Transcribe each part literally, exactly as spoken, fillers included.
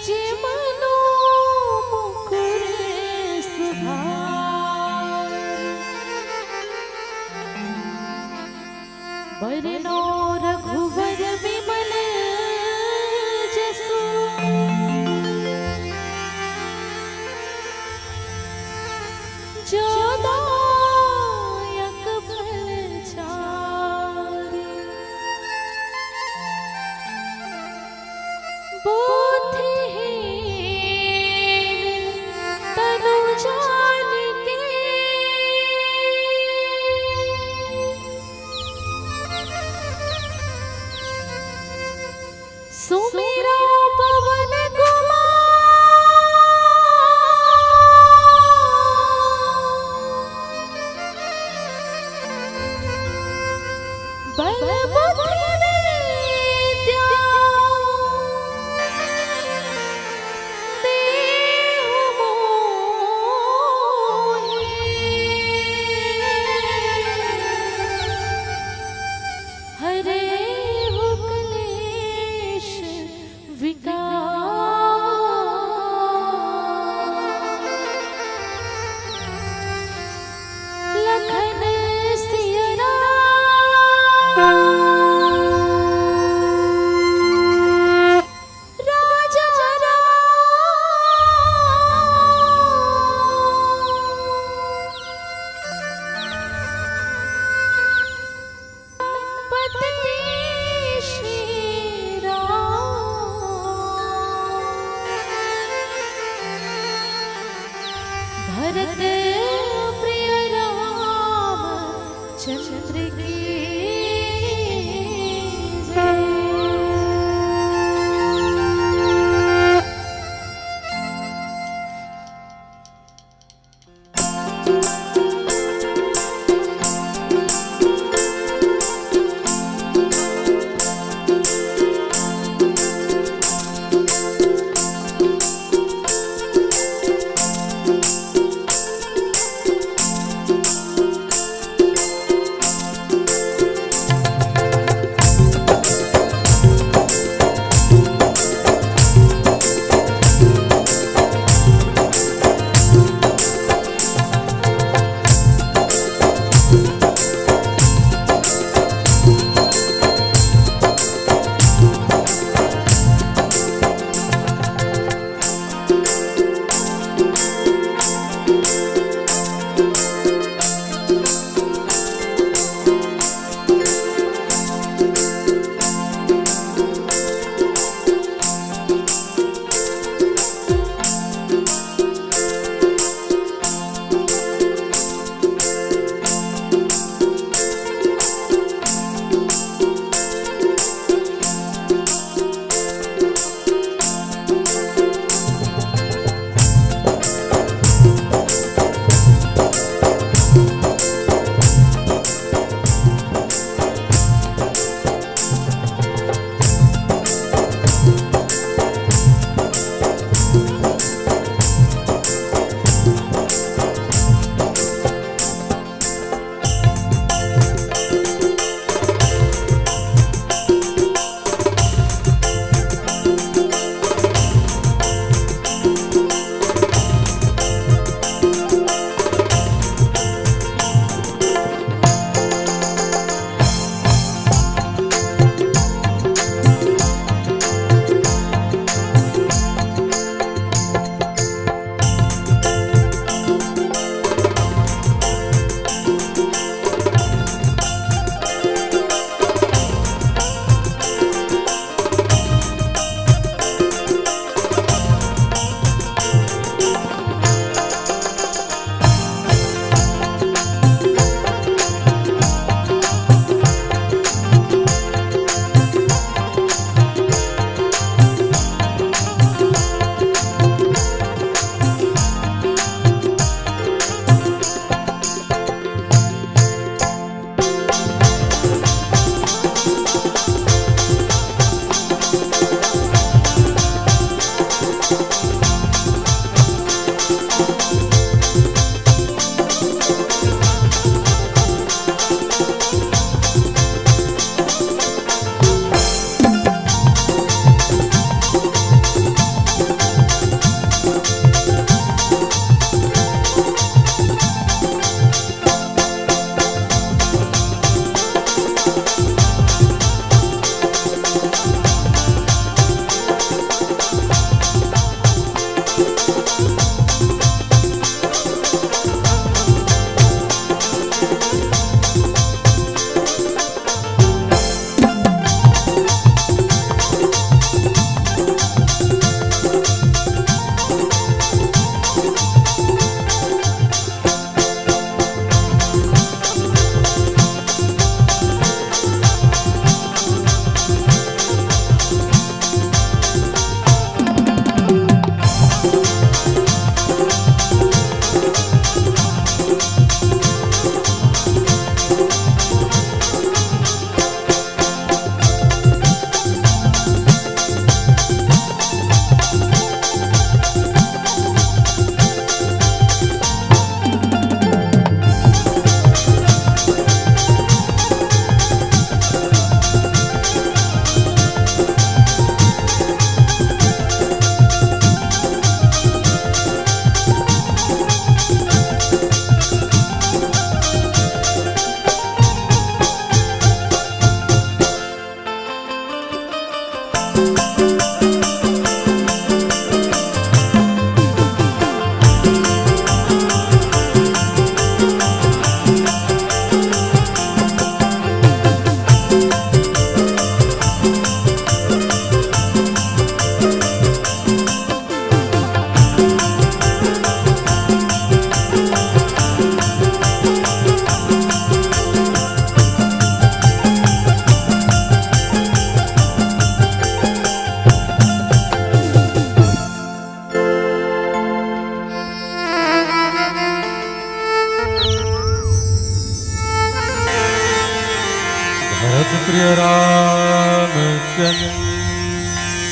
जे मनो मुकुर सुधार। बरनउँ रघुबर बिमल जसु। जो दायक फल चारि। बुद्धिहीन तनु जानिके। सुमिरौं पवन कुमार। बल बुद्धि विद्या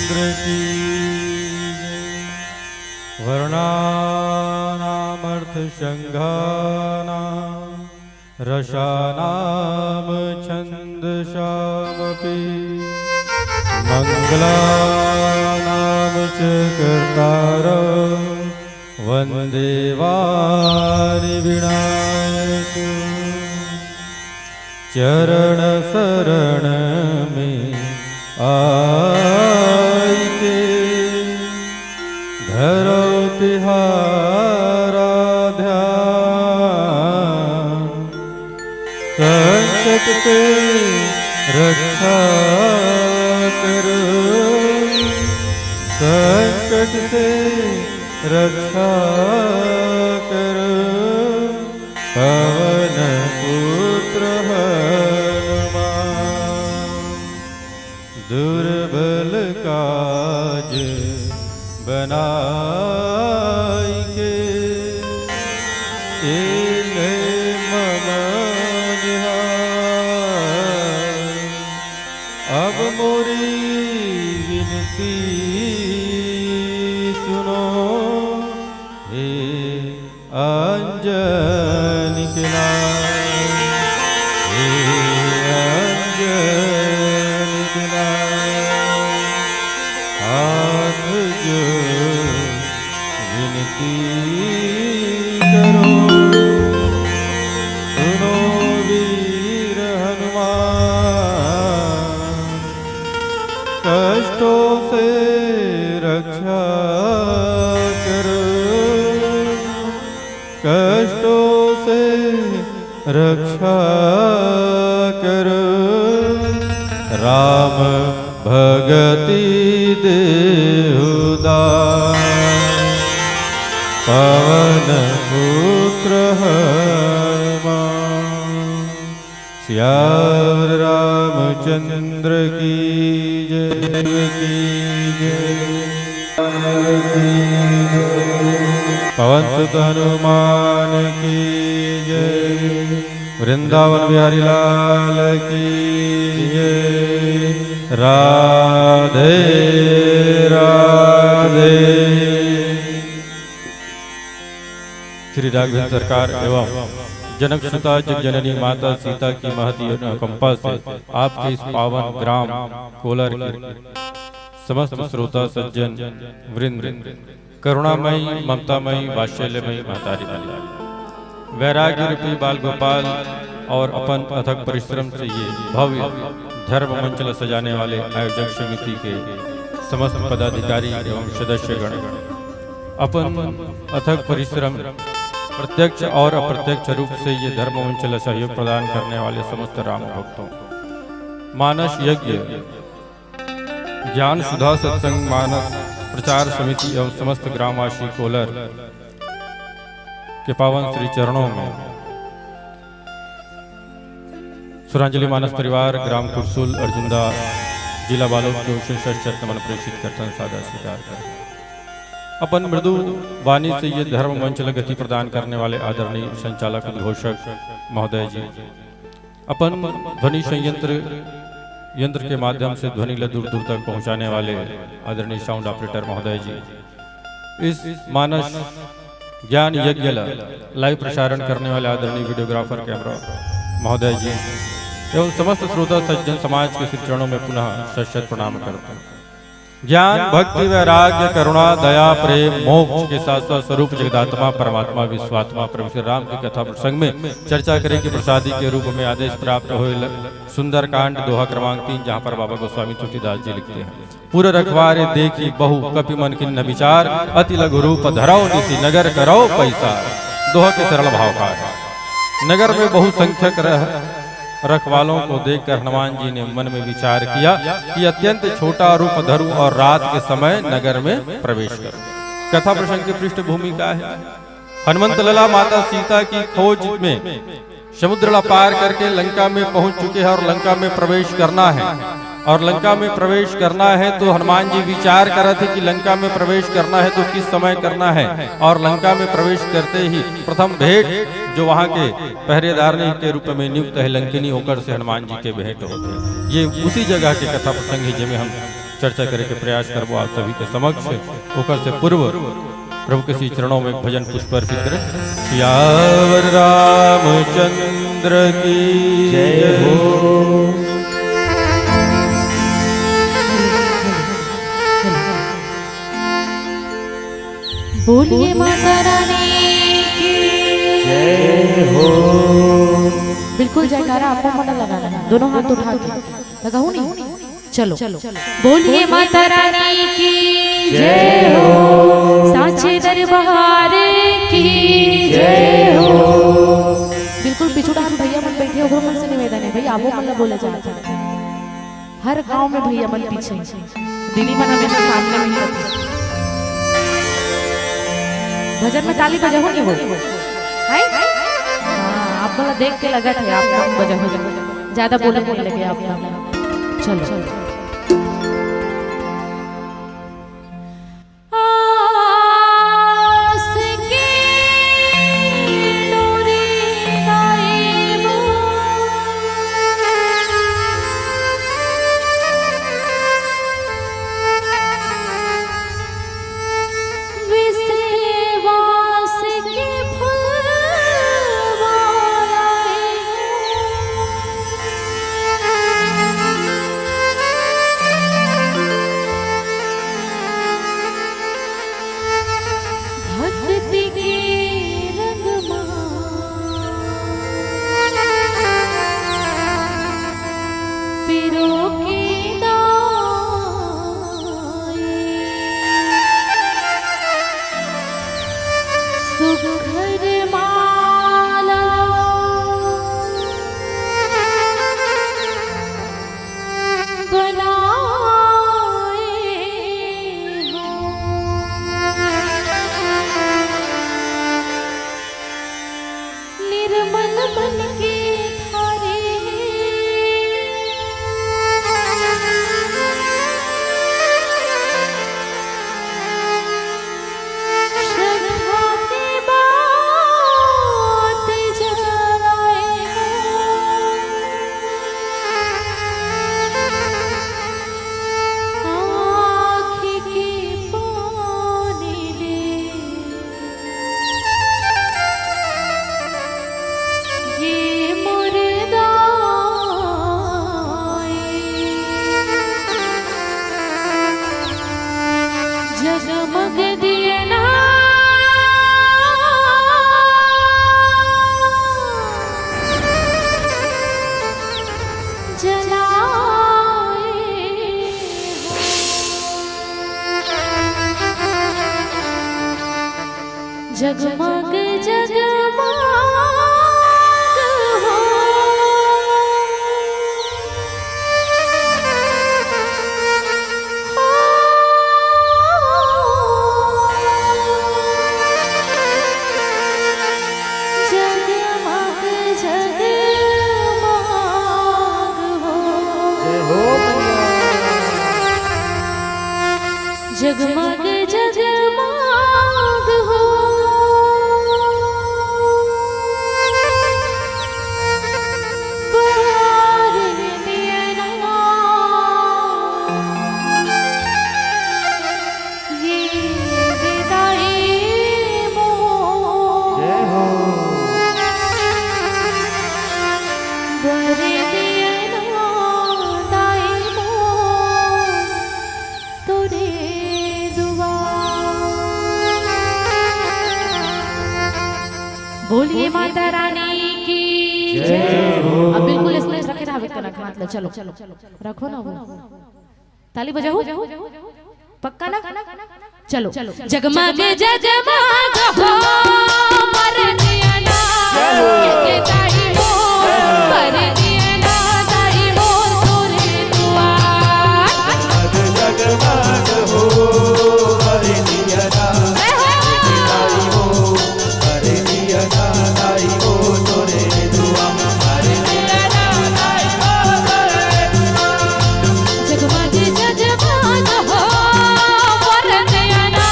चंद्र की जय। वर्णानामर्थसंघानां रसानां छंदसामपि। मंगलानां च कर्तारं वंदे वाणीं विनायकं। चरण शरण में आइके धरौ तिहारा ध्यान। संकट से रक्षा करो, संकट से रक्षा करो, पवन पुत्र हनुमान। दुर्बल काज बनाइके, कीन्हे मम निहार। अब मोरी विनती सुनो, हे अंजनी के लाल, हे अंजनी के लाल, हाथ जोड़ विनती करो, सुनो वीर हनुमान, कष्टों से रक्षा करो, कष्टों से रक्षा करो। राम भगति देहु दान, पवन पुत्र हनुमान। सियावर रामचंद्र की जय, की जय। पवन सुत हनुमान की जय। वृंदावन बिहारी लाल की जय। राधे राधे। श्री राघवेंद्र सरकार एवं जनक सुता जग जननी माता सीता की महती अनुकंपा से आपके इस पावन ग्राम कोलर के समस्त श्रोता सज्जन वृंद करुणामयी, ममतामयी, वात्सल्यमयी महतारी बंदे। वैराग्य रूपी बाल गोपाल और अपन अथक परिश्रम से ये भव्य धर्म मंच ला सजाने वाले आयोजक समिति के समस्त पदाधिकारी एवं सदस्यगण, अपन अथक परिश्रम, प्रत्यक्ष और अप्रत्यक्ष रूप से ये धर्म मंच ला सहयोग प्रदान करने वाले समस्त राम भक्तों, मानस यज्ञ ज्ञान सुधा सत्संग मानस प्रचार समिति एवं समस्त ग्रामवासी कोलर के पावन श्री चरणों में सुरांजलि मानस परिवार, ग्राम कुरसुल, अर्जुंदा, जिला बालोद के ओर से शत शत नमन प्रेषित करथन, सादर स्वीकार करथन। अपन मृदु वाणी से ये धर्म मंच ल गति प्रदान करने वाले आदरणीय संचालक उद्घोषक महोदय जी, अपन ध्वनि संयंत्र यंत्र के माध्यम से ध्वनि ल दूर दूर तक पहुंचाने वाले आदरणीय साउंड ऑपरेटर महोदय जी, इस मानस ज्ञान यज्ञ ल लाइव प्रसारण करने वाले आदरणीय वीडियोग्राफर कैमरा महोदय जी एवं समस्त श्रोता सज्जन समाज के श्री चरणों में पुनः शत शत प्रणाम करता हूँ। ज्ञान, भक्ति, वैराग्य, करुणा, दया, प्रेम, मोक्ष के शाश्वत स्वरूप जगदात्मा, परमात्मा, विश्वात्मा, प्रभु श्री राम की कथा प्रसंग में चर्चा करे के प्रसादी के रूप में आदेश प्राप्त होए ल-, सुंदरकांड, दोहा क्रमांक तीन, जहाँ पर बाबा गोस्वामी तुलसीदास जी लिखते हैं, पुर रखवारे देखि बहु कपि मन कीन्ह बिचार, अति लघु रूप धरौ निसि नगर करौ पैसार। दोहा के सरल भाव का है, नगर में बहुसंख्यक रह रखवालों को देखकर हनुमान जी ने मन में विचार किया कि अत्यंत छोटा रूप धरूं और रात के समय नगर में प्रवेश करूं। कथा प्रसंग की पृष्ठभूमि का है? हनुमंत लला माता सीता की खोज में समुद्र ला पार करके लंका में पहुंच चुके हैं और लंका में प्रवेश करना है। और लंका में प्रवेश करना है तो हनुमान जी विचार करत हे कि लंका में प्रवेश करना है तो किस समय करना है। और लंका में प्रवेश करते ही प्रथम भेंट जो वहां के पहरेदारनी के रूप में नियुक्त है लंकिनी, ओकर से हनुमान जी के भेंट होथे। ये उसी जगह के कथा प्रसंग है जेमे हम चर्चा करे के प्रयास करबो आप सभी के समक्ष। ओकर से पूर्व प्रभु के श्री चरणों में भजन पुष्प अर्पित करें। सियावर रामचंद्र की जय हो। बोलिए माता रानी की जय हो। बिल्कुल जयकारा आपको मन लगाना है, दोनों हाथ उठा के लगाओ नहीं। चलो। बोलिए माता रानी की जय हो। सांचे दरबार की जय हो। बिल्कुल पिछुड़ा हम भैया मन बैठे, ओकरो मन से निवेदन है भैया, वो मन ला बोले जाना चाहते हैं। हर गांव में भैया मन पीछे, दीदी मन हमेशा सामने में ही रहते। भजन में ताली बजाओ नहीं वो, है? हाँ, आप बोला देख के लगा थे, आप कम बजाओ, ज्यादा बोले नहीं लगे आप लोग। चलो। आस के डोरी गाए वो। विश्वास के फुलवा लाए हो। भक्ति के रंग मा पिरो के दाई। सुघर माला बनाए हो। निर्मल मन के थारे श्रद्धा के बात जगाए हो। आँखी के पानी ले ये मोर दाई। जगमग दियना जलाए हो। जगमग जगमग हो। जगमग जगमग हो। जय हो मैया। जगमग जगमग हो। बार दिया ना ये विदाई मोर। जय हो। बर दिया ना दाई मोर तोरे दुआर। बोलिए माता रानी की जय हो। अब बिल्कुल इसमें रखे रहा, विकल्प मत लो, चलो रखो ना वो। ताली बजाओ, पक्का ना? चलो। जगमग जगमग हो, बर दिया ना, ये ताई मोर, बर दिया ना, ताई मोर तोरे दुआर। जगमग जगमग हो, बर दिया ना, जय हो। ये ताई मोर, बर दिया ना, ताई मोर तोरे दुआर। जगमग जगमग हो, बर दिया ना,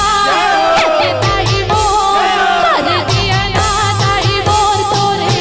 ताई मोर, बर दिया ना, ताई मोर तोरे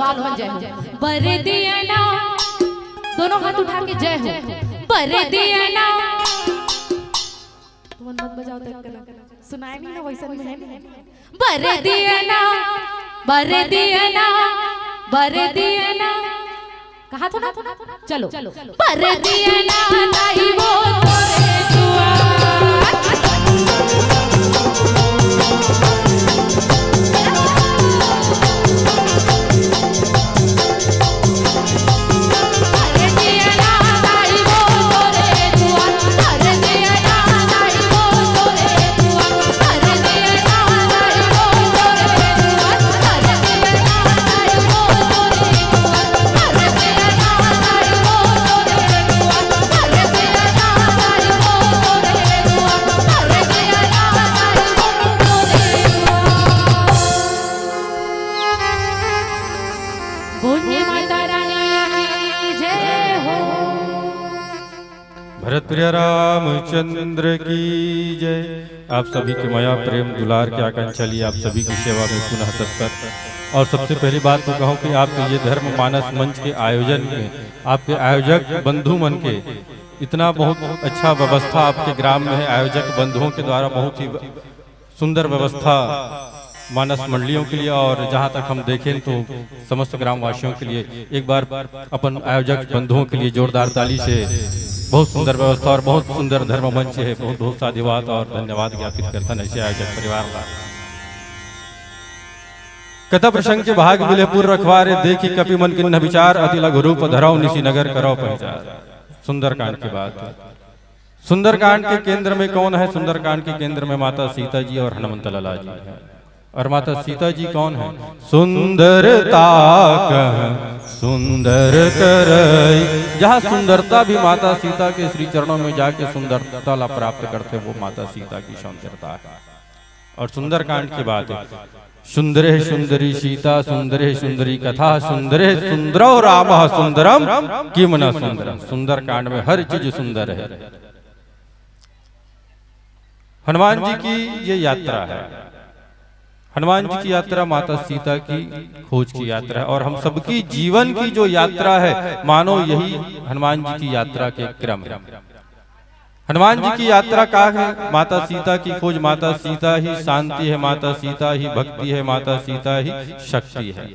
जय हो। बर दिया ना, दोनों हाथ उठा के जय हो। बर दिया ना, तुमन मत बजाओ तो एक कना। सुनाय नहीं ना, वैसन में है नहीं। बर दिया ना, बर दिया ना, बर दिया ना। कहा था ना? चलो। बर दिया ना, दाई वो तोरे दुआर। बोलिए माता रानी की जय हो। भरत प्रिया रामचंद्र की जय। आप सभी के मया, प्रेम, दुलार के आकांक्षा लिए आप सभी की सेवा में पुनः तत्पर। और सबसे पहली बात तो कहूँ कि आपके ये धर्म मानस मंच के आयोजन में आपके आयोजक बंधु मन के इतना बहुत अच्छा व्यवस्था आपके ग्राम में है। आयोजक बंधुओं के द्वारा बहुत ही सुंदर व्यवस्था मानस मंडलियों के लिए, और जहाँ तक हम देखें तो समस्त ग्रामवासियों के लिए। एक बार अपन आयोजक बंधुओं के लिए जोरदार ताली से। बहुत सुंदर व्यवस्था और बहुत सुंदर धर्म मंच है। बहुत बहुत साधुवाद और धन्यवाद ज्ञापित करथन ऐसे आयोजक परिवार ला। कथा प्रसंग के भाग मिले पुर रखवारे, देखी कपि मन किन्ह विचार, अति लघु रूप धरौ निशि नगर करौ पहिचार। सुंदरकांड की बात है। सुंदरकांड के केंद्र में कौन है? सुंदरकांड के केंद्र में माता सीता जी और हनुमंत लाला जी हैं। और माता सीता जी कौन है? सुंदरता कह सुंदर करई। जहाँ सुंदरता भी माता सीता के श्री चरणों में जाके सुंदरता ला प्राप्त करथे, वो माता सीता की सुंदरता है। और सुंदरकांड की बात है, सुंदरे सुंदरी सीता, सुंदरे सुंदरी कथा, सुंदरे सुंदरो राम, सुंदरम किम न सुंदरम। सुंदरकांड में हर चीज सुंदर है। हनुमान जी की ये यात्रा है। हनुमान जी की यात्रा माता सीता की खोज की यात्रा है, और हम सबकी जीवन की जो यात्रा है, मानो यही हनुमान जी की यात्रा के क्रम है। हनुमान जी की यात्रा का है? माता सीता की खोज। माता सीता ही शांति है, माता सीता ही भक्ति है, माता सीता ही शक्ति है।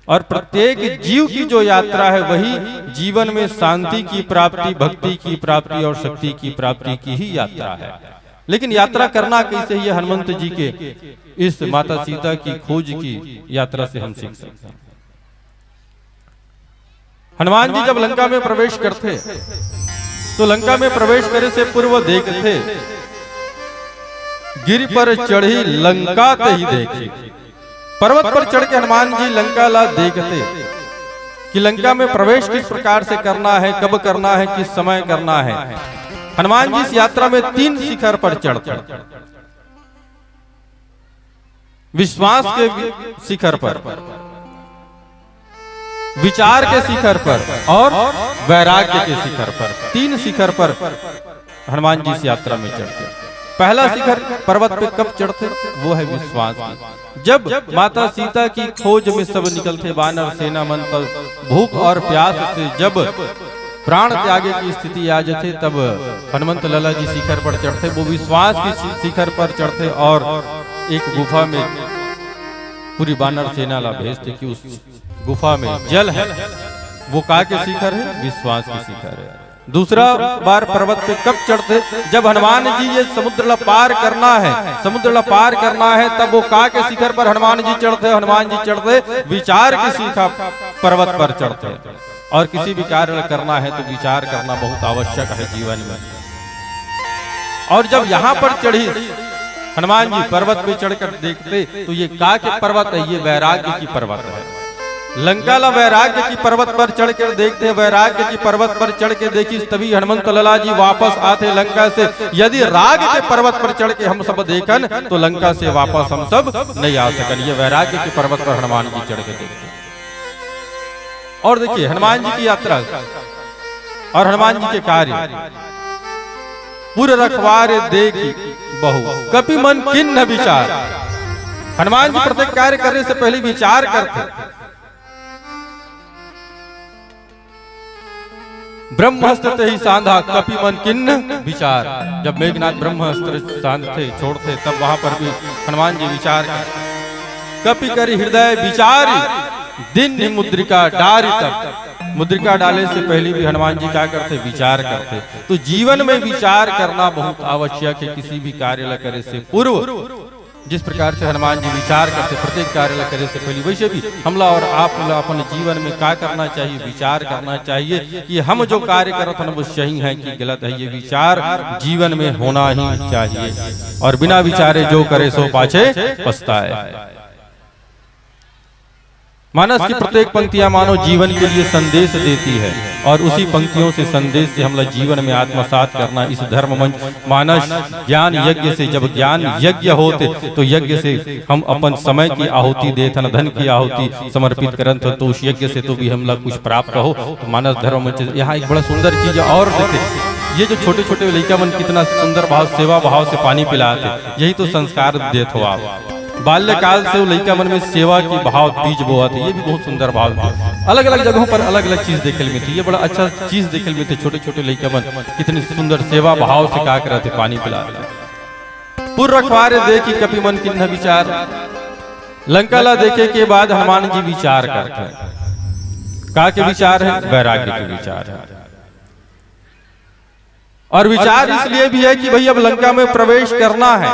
और प्रत्येक जीव की जो यात्रा है, वही जीवन में शांति की प्राप्ति, भक्ति की प्राप्ति और शक्ति की प्राप्ति की ही यात्रा है। लेकिन यात्रा करना कैसे, ये हनुमंत जी के इस माता सीता की खोज की यात्रा से हम सीख सकते हैं। हनुमान जी जब लंका में प्रवेश करथे, तो लंका में प्रवेश करे से पूर्व देखथे, गिरि पर चढ़ी लंका तही देखी। पर्वत पर चढ़ के हनुमान जी लंका ला देखथे कि लंका में प्रवेश किस प्रकार से करना है, कब करना है, किस समय करना है। हनुमान जी इस यात्रा में तीन शिखर पर चढ़ते हैं। विश्वास के वि-, शिखर पर, विचार के शिखर पर और वैराग्य के शिखर पर, तीन शिखर पर हनुमान जी इस यात्रा में चढ़ते हैं। पहला शिखर पर्वत पे कब चढ़ते? वो है विश्वास की। जब माता सीता की खोज में सब निकलथे, वानर सेना मन, तब भूख और प्यास से जब प्राण त्यागे की स्थिति आ जाथे, तब हनुमंत लाला जी शिखर पर चढ़थे, वो विश्वास की शि-, शिखर पर चढ़थे और एक गुफा में पूरी वानर सेना ला भेजथे कि उस गुफा में जल है। वो का के शिखर है? विश्वास के शिखर है। दूसरा बार पर्वत पे कब चढ़थे? जब हनुमान जी ये समुद्र ला पार करना है, समुद्र ला पार करना है, तब वो का के शिखर पर हनुमान जी चढ़थे? हनुमान जी चढ़थे विचार के शिखर पर्वत पर चढ़थे। और किसी भी कार्य करना है तो विचार करना बहुत आवश्यक है जीवन में। और जब यहाँ पर चढ़ी हनुमान जी पर्वत पे चढ़कर देखते तो ये का के पर्वत है? ये वैराग्य की पर्वत है। लंका ला वैराग्य की पर्वत पर चढ़ कर देखते, वैराग्य की पर्वत पर चढ़ के देखी, तभी हनुमंत लाला जी वापस आथे लंका से। यदि राग के पर्वत पर चढ़ के हम सब देखन तो लंका से वापस हम सब नहीं आ सकन। ये वैराग्य के पर्वत पर हनुमान जी चढ़ के देखते। और देखिए हनुमान जी की यात्रा और हनुमान जी के कार्य। पुर रखवारे देखी बहु कपि मन किन्ह विचार। हनुमान जी प्रत्येक कार्य करने से पहले विचार करते। ब्रह्मास्त्र तेहि सांधा कपि मन कीन्ह विचार। जब मेघनाथ ब्रह्मास्त्र सांधथे, छोड़थे, तब वहां पर भी हनुमान जी विचार करते। कपि करि हृदय विचारि, दीन्ह मुद्रिका डारि तब। मुद्रिका डाले से पहले भी हनुमान जी क्या करते? विचार करते। तो जीवन में विचार करना बहुत आवश्यक है। किसी भी कार्य ला करे से पूर्व जिस प्रकार से हनुमान जी विचार करते प्रत्येक कार्य ला करे से पहले, वैसे भी हमला और आप ला अपन जीवन में क्या करना चाहिए? विचार करना चाहिए कि हम जो कार्य करत हन वो सही है कि गलत है। ये विचार जीवन में होना ही चाहिए। और बिना विचारे जो करे सो पाछे पछताए। मानस की प्रत्येक पंक्तियां मानो जीवन के लिए संदेश देती है और उसी पंक्तियों से, संदेश से हमला जीवन में आत्मसात करना। इस धर्म मंच मानस ज्ञान यज्ञ से, जब ज्ञान यज्ञ होते तो यज्ञ से हम अपन समय की आहुति देथन, धन की आहुति समर्पित करन, तो, तो उस यज्ञ से तो भी हमला कुछ प्राप्त हो। तो मानस धर्म मंच यहाँ एक बड़ा सुंदर चीज और देखे, ये जो छोटे छोटे लइका मन कितना सुंदर भाव, सेवा भाव से पानी पिलाते, यही तो संस्कार देत हो आप। बाल्यकाल से वो लइका मन में सेवा की भाव बीज बोआ थे, ये भी बहुत सुंदर भाव है। अलग अलग जगहों पर अलग अलग चीज देखे मिलती है, ये बड़ा अच्छा चीज देखे मिलती है। छोटे छोटे लइका मन कितनी सुंदर सेवा भाव से का करते, पानी पिला रहे। पुर रखवारे देखि कपि मन कीन्ह विचार। लंका ला देखे के बाद हनुमान जी विचार करते हैं। का के विचार है? वैराग्य के विचार है। और विचार इसलिए भी है कि भाई, अब लंका में प्रवेश करना है,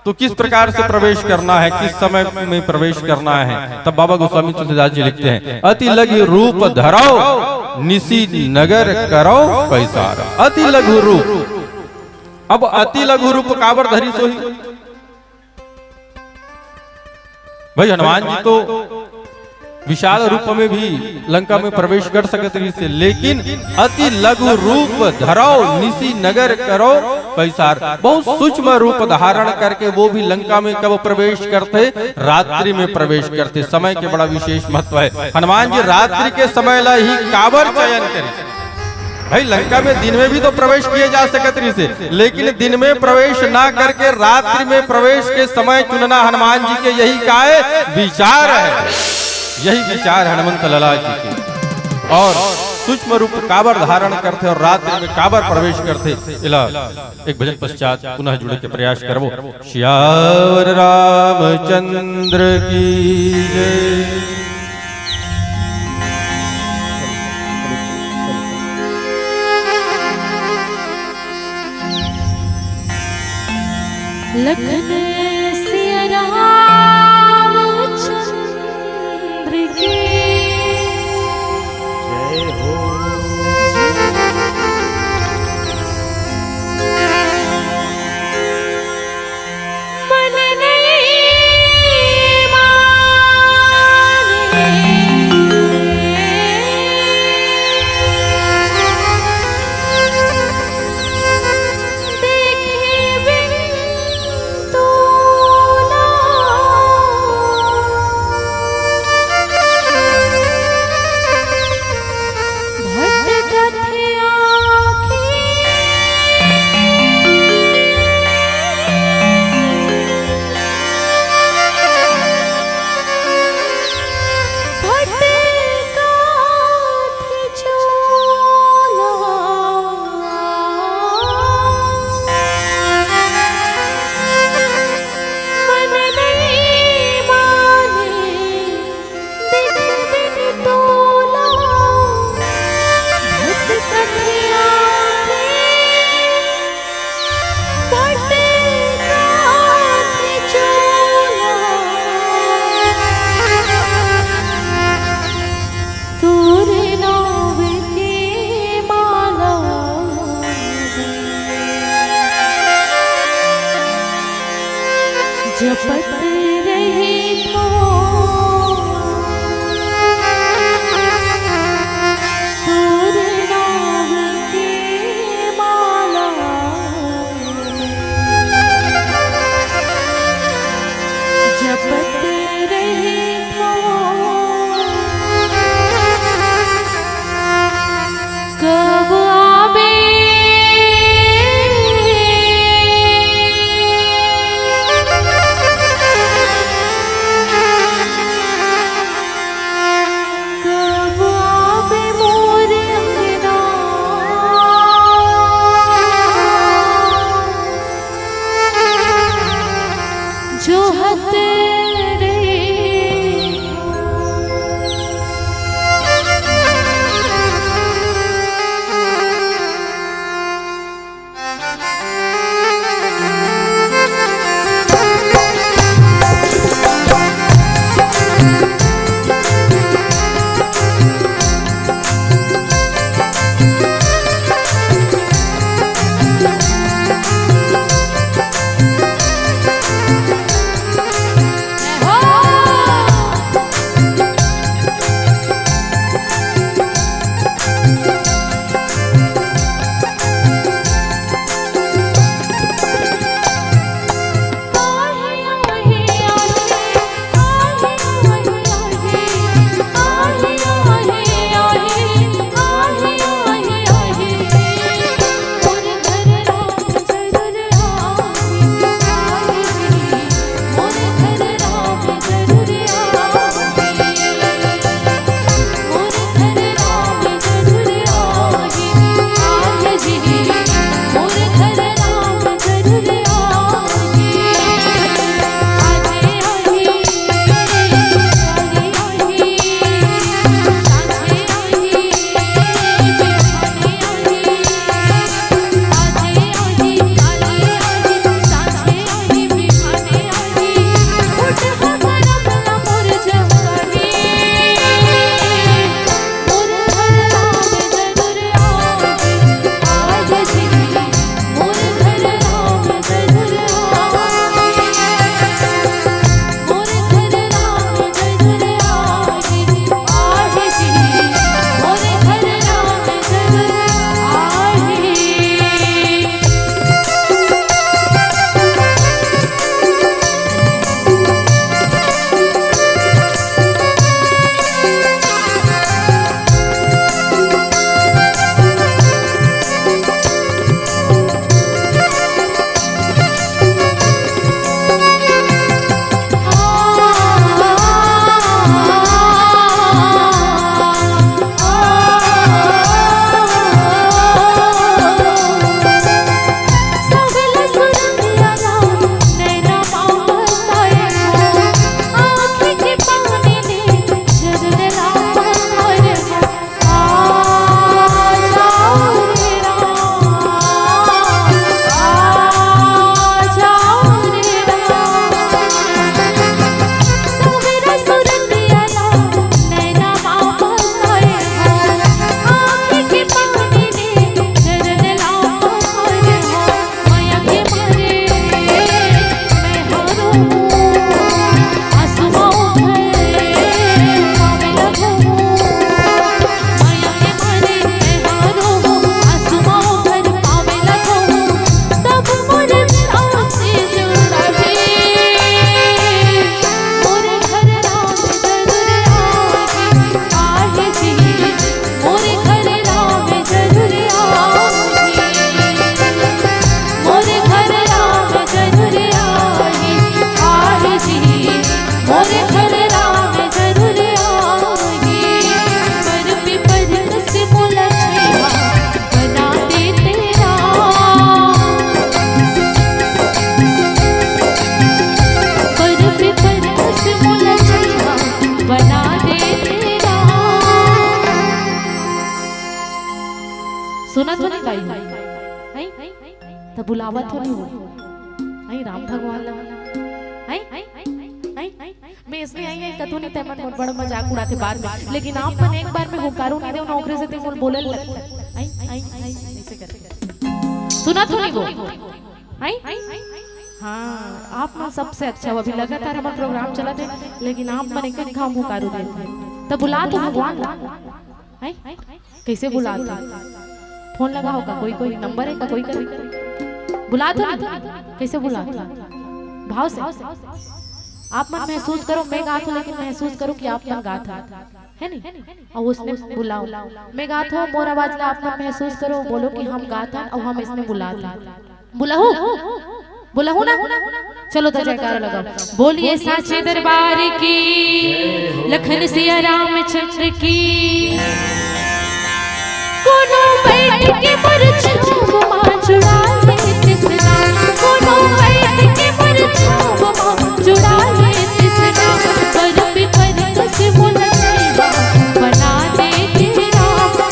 तो किस प्रकार से प्रवेश करना है, किस समय में प्रवेश करना है। तब बाबा गोस्वामी तुलसीदास जी लिखते हैं, "अति लघु रूप धरौ, निशि नगर करौ पैसार।" अति लघु रूप। अब अति लघु रूप काबर धरी सोही? भाई, हनुमान जी तो विशाल रूप में भी लंका में प्रवेश कर सकत रहिस हे, लेकिन अति लघु रूप धरौ, निशि नगर करौ पैसार। बहुत सूक्ष्म रूप धारण करके वो भी लंका में कब प्रवेश करते? रात्रि में प्रवेश करते। समय के बड़ा विशेष महत्व है। हनुमान जी रात्रि के समय ला ही काबर चयन करे? भाई, लंका में दिन में भी तो प्रवेश किए जा सकत रहिस हे, लेकिन दिन में प्रवेश ना करके रात्रि में प्रवेश के समय चुनना हनुमान जी के यही काय विचार है, यही विचार हनुमंत लाला जी के। और सूक्ष्म रूप काबर धारण करते और रात्रि में काबर प्रवेश करते, एला एक भजन पश्चात पुनः जुड़े के प्रयास करबो। सियावर रामचंद्र की जय। लखन सिया रामचंद्र की जय हो। मन नहीं माने। देखे बिन तू ना। सुनत हो नहीं दाई हो? हैं? त बुलावत हो नहीं हो? हैं, राम भगवान ला? हैं? हैं? मैं इसने आई है, कतू नहीं, तैमन मोर बड़ मजाक उड़ाथे बार में, लेकिन आप मन एक बार में हुंकारो नहीं देव ना, ओकरे से ते मोर बोलल लगथे। हैं? हैं? हैं? ऐसे करके। सुनत हो नहीं हो? हैं? हाँ, आप मन सबसे अच्छा हो। अभी लगातार हमर प्रोग्राम चलत हे, लेकिन आप मन एक एक घाव हुंकारो देत हे। त बुलात हो भगवान ला? हैं? कैसे बुलात हो? फोन लगाओ का? कोई, कोई नंबर है का कोई कर? बुलात हो ना? कैसे बुलात हो? भाव से। आप मन महसूस करो, मैं गात हूँ, लेकिन महसूस करो कि आप मन गात हो, है नहीं? और उसने बुलाओ, मैं गात हूँ, मोर आवाज ला आप मन महसूस करो, बोलो कि हम गात हन और हम इसने बुलात हन। बुलहू, बुलहू ना? चलो तो जयकारा लगाओ। बोलिए साचे दरबार की, लखन सिया रामचंद्र की। कोनो बैठ के मोर छाव मा जुड़ा ले तिसना, कोनो बैठ के मोर छाव मा जुड़ा ले तिसना, पर पे पर कस मुलतैया बना दे तेरा,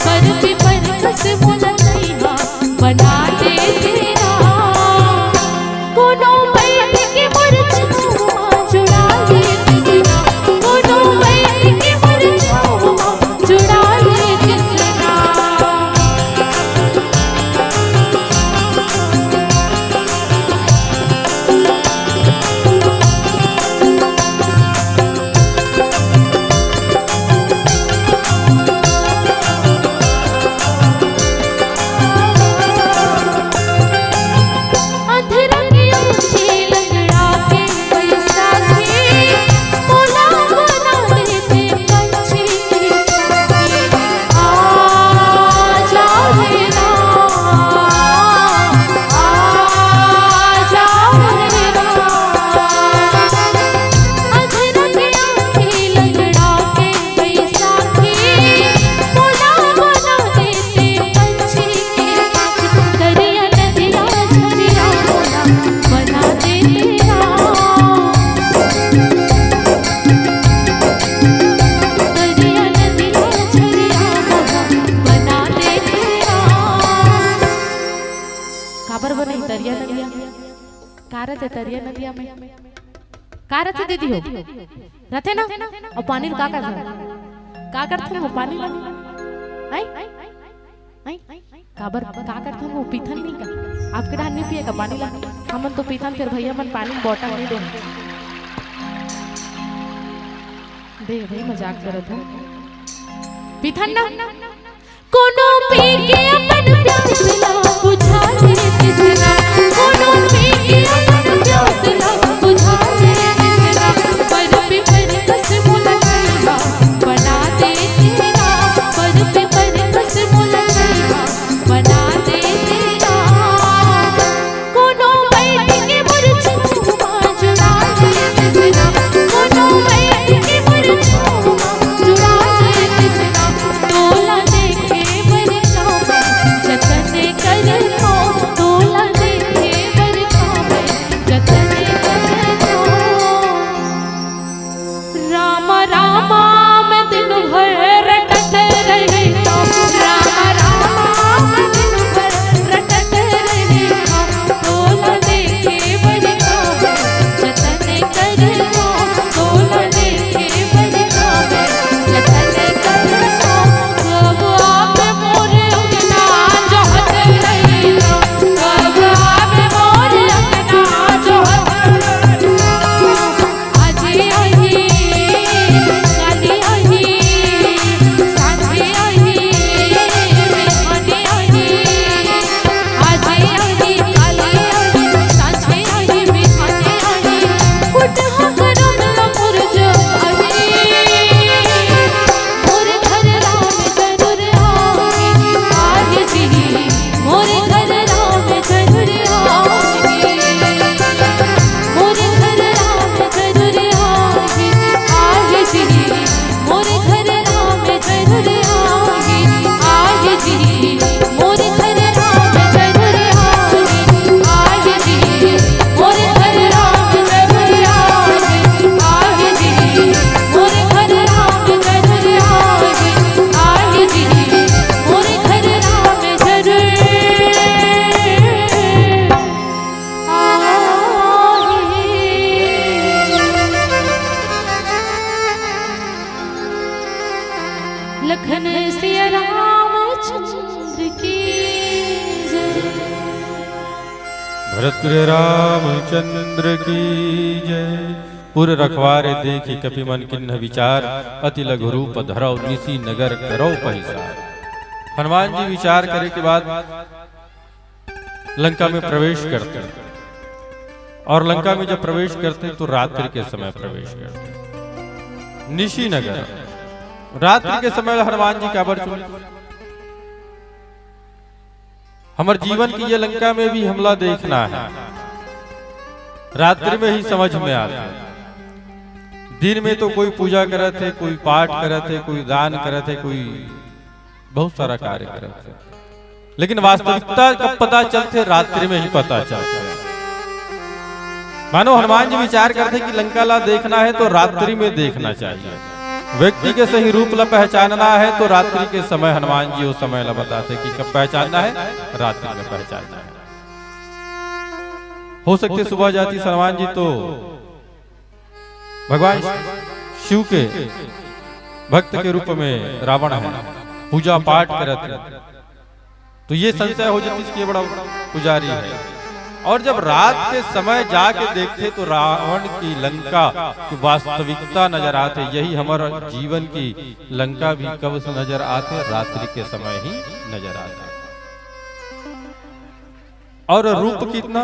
पर पे पर कस मुलतैया बना दे तेरा। कोनो बैठ के मोर छाव मा जुड़ा ले तिसना, कोनो बैठ के मोर छाव मा जुड़ा ले तिसना। काबर बने तरिया नदिया? का रथे तरिया नदिया में? का रथे दीदी हो? रथे ना? अउ पानी ल का करथन? का करथन वो पानी ल? हैं? हैं? काबर का करथन वो? पीथन नहीं का? आपके डाहर नहीं पिए का पानी ल? हमन तो पीथन, फिर भैया मन पानी ल बॉटल नहीं देन। दे भाई, मजाक करत हो। पीथन ना? कोनो पी के अपन प्यास ला बुझा ले तिसना, कोनो पी के अपन प्यास ला बुझा ले तिसना, पर पे पर कस मुलतैया बना दे तेरा, पर पे पर कस मुलतैया बना दे तेरा। कोनो बैठ के मोर छाव मा जुड़ा ले तिसना, कोनो बैठ के मोर छाव मा जुड़ा ले तिसना, तोला देखे बर जावं जतन कर लखन सिया रामचंद्र की जय। भरत रामचंद्र की जय। पुर रखवारे देखि कपि मन कीन्ह विचार, अति लघु रूप धरौ निसि नगर करौ पहिसार। हनुमान जी विचार करे के बाद लंका में प्रवेश करते हैं। और लंका में जब प्रवेश करते हैं तो रात्रि के समय प्रवेश करते हैं। निशि नगर, रात्रि के समय हनुमान जी काबर चुने? हमर जीवन की ये लंका में भी हमला देखना है, रात्रि में ही समझ में आता है। दिन में तो कोई पूजा करत है, कोई पाठ करत है, कोई दान करत है, कोई बहुत सारा कार्य करत है, लेकिन वास्तविकता कब पता चलथे? रात्रि में ही पता चलथे। मानो हनुमान जी विचार करथे कि लंका ला देखना है तो रात्रि में देखना चाहिए। व्यक्ति के सही रूप ला पहचानना है तो रात्रि के समय हनुमान जी वो समय ला बताथे कि कब पहचानना है, रात्रि में पहचानना है। हो सकथे सुबह जातिस हनुमान जी तो भगवान शिव के भक्त के रूप में रावण है, पूजा पाठ करत है, तो ये संशय हो जातिस कि ये बड़ा पुजारी है। और जब रात के समय जाके देखथे तो रावण की लंका की वास्तविकता नजर आथे। यही हमर जीवन की लंका भी कब से नजर आथे? रात्रि के समय ही नजर आथे। और रूप कितना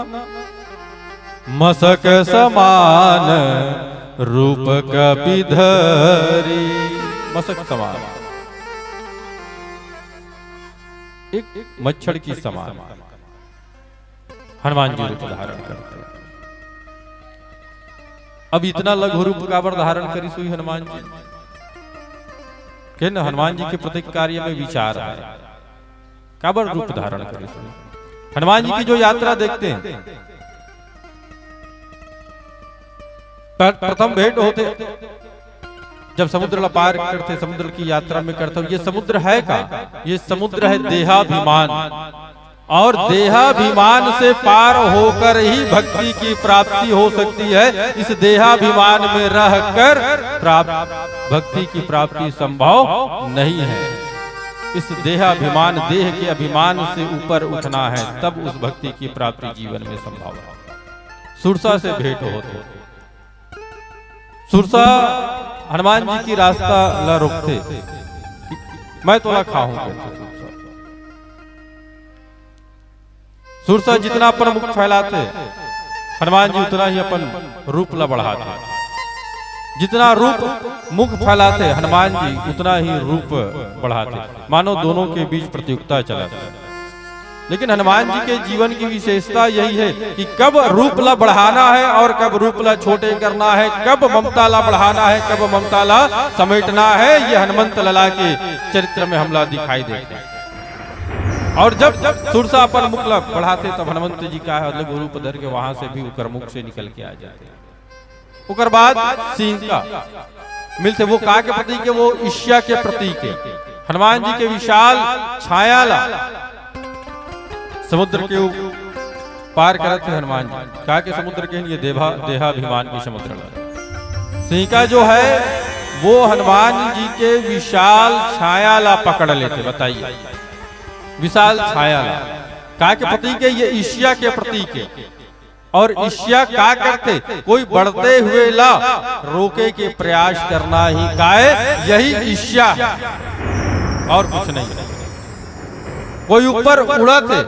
मसक समान रूप कपि धरी। मसक समान, एक मच्छर की समान हनुमान जी रूप धारण करते हैं। अब इतना लघु रूप काबर धारण करिस होही हनुमान जी? के न हनुमान जी के प्रत्येक कार्य में विचार है। काबर रूप धारण करिस होही? हनुमान जी की जो यात्रा देखते हैं, प्र-, प्रथम भेंट होथे, जब समुद्र ला पार करथे, समुद्र की यात्रा में करथे, ये समुद्र है का? ये समुद्र है देहाभिमान। और देहाभिमान से पार होकर ही भक्ति की प्राप्ति हो सकती है। इस देहाभिमान में रहकर प्राप्त, भक्ति की प्राप्ति संभव नहीं है। इस देहाभिमान, देह के अभिमान से ऊपर उठना है, तब उस भक्ति की प्राप्ति जीवन में संभव है। सुरसा से भेंट होथे। सुरसा हनुमान जी की रास्ता ला रोकथे, "मैं तोला खाहूं," कहथे सुरसा। सुरसा जितना अपन मुख फैलाथे, हनुमान जी उतना ही अपन रूप ला बढ़ाथे। जितना रूप मुख फैलाथे हनुमान जी, उतना ही रूप बढ़ाथे। मानो दोनों के बीच प्रतियोगिता चलत हे। लेकिन हनुमान जी के जीवन की विशेषता यही है कि कब रूप ला बढ़ाना है और कब रूप ला छोटे करना है, कब ममता ला बढ़ाना है, कब ममता ला समेटना है, ये हनुमंत लला के चरित्र में हमला दिखाई देथे। और जब सुरसा अपन मुख ला बढ़ाथे, तब हनुमंत जी का है, अलग रूप धर के वहां से भी उकर मुख से निकल के आ जाथे। ओकर बाद सिंह का मिलथे, वो का के प्रतीक हे? वो ईर्ष्या के प्रतीक हे। हनुमान जी के विशाल छाया ला समुद्र के ऊ-, पार करत हे हनुमान जी। का के समुद्र के? ये देहा-, देहाभिमान के समुद्र ला। सिंह का जो है, वो हनुमान जी के विशाल छाया ला पकड़ लेथे। बताइए, विशाल छाया ला का के प्रतीक हे? ये ईर्ष्या के प्रतीक हे। और ईर्ष्या का करथे? कोई बढ़ते हुए ला रोके के प्रयास करना ही काय, यही ईर्ष्या है। और कुछ नहीं। कोई ऊपर उड़त हे,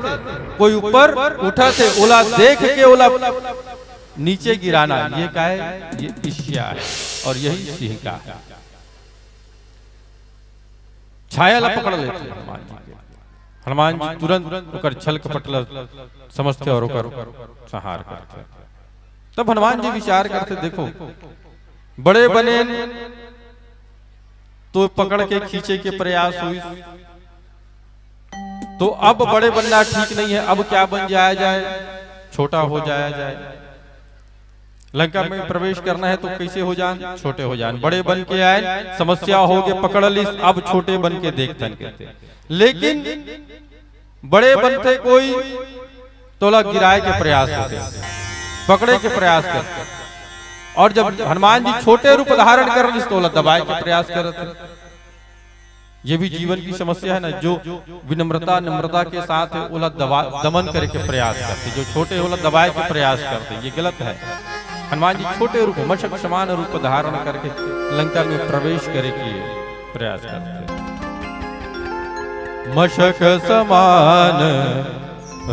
कोई ऊपर उठत हे, ओला देख के ओला नीचे गिराना, ये काय? ये ईर्ष्या है। और यही सिंह का है। छाया ला पकड़ लेथे हनुमान जी के। हनुमान जी तुरंत ओकर छल कपट ला समझथे और ओकर संहार करथे। तब हनुमान जी विचार करथे, देखो, बड़े बने तो पकड़ के खींचे के प्रयास होइस, तो अब बड़े बनना ठीक नहीं है। अब क्या बन जाया जाए? छोटा हो जाया जाए। लंका में प्रवेश करना है तो कैसे हो जान? छोटे हो जान। बड़े बन के आए, समस्या हो गए, पकड़ ली, अब छोटे बन के देखथन कहते। लेकिन बड़े बनते कोई तोला गिराए के प्रयास होथे, पकड़े के प्रयास करथे। और जब हनुमान जी छोटे रूप धारण कर ली, तोला दबाए के प्रयास करथे। ये भी जीवन की समस्या है ना, जो विनम्रता, नम्रता के साथ है, ओला दबा, दमन करे के प्रयास करथे, जो छोटे हे, ओला दबाए के प्रयास करथे, ये गलत है। हनुमान जी छोटे रूप, मशक समान रूप धारण करके लंका में प्रवेश करे के प्रयास करथे। मशक समान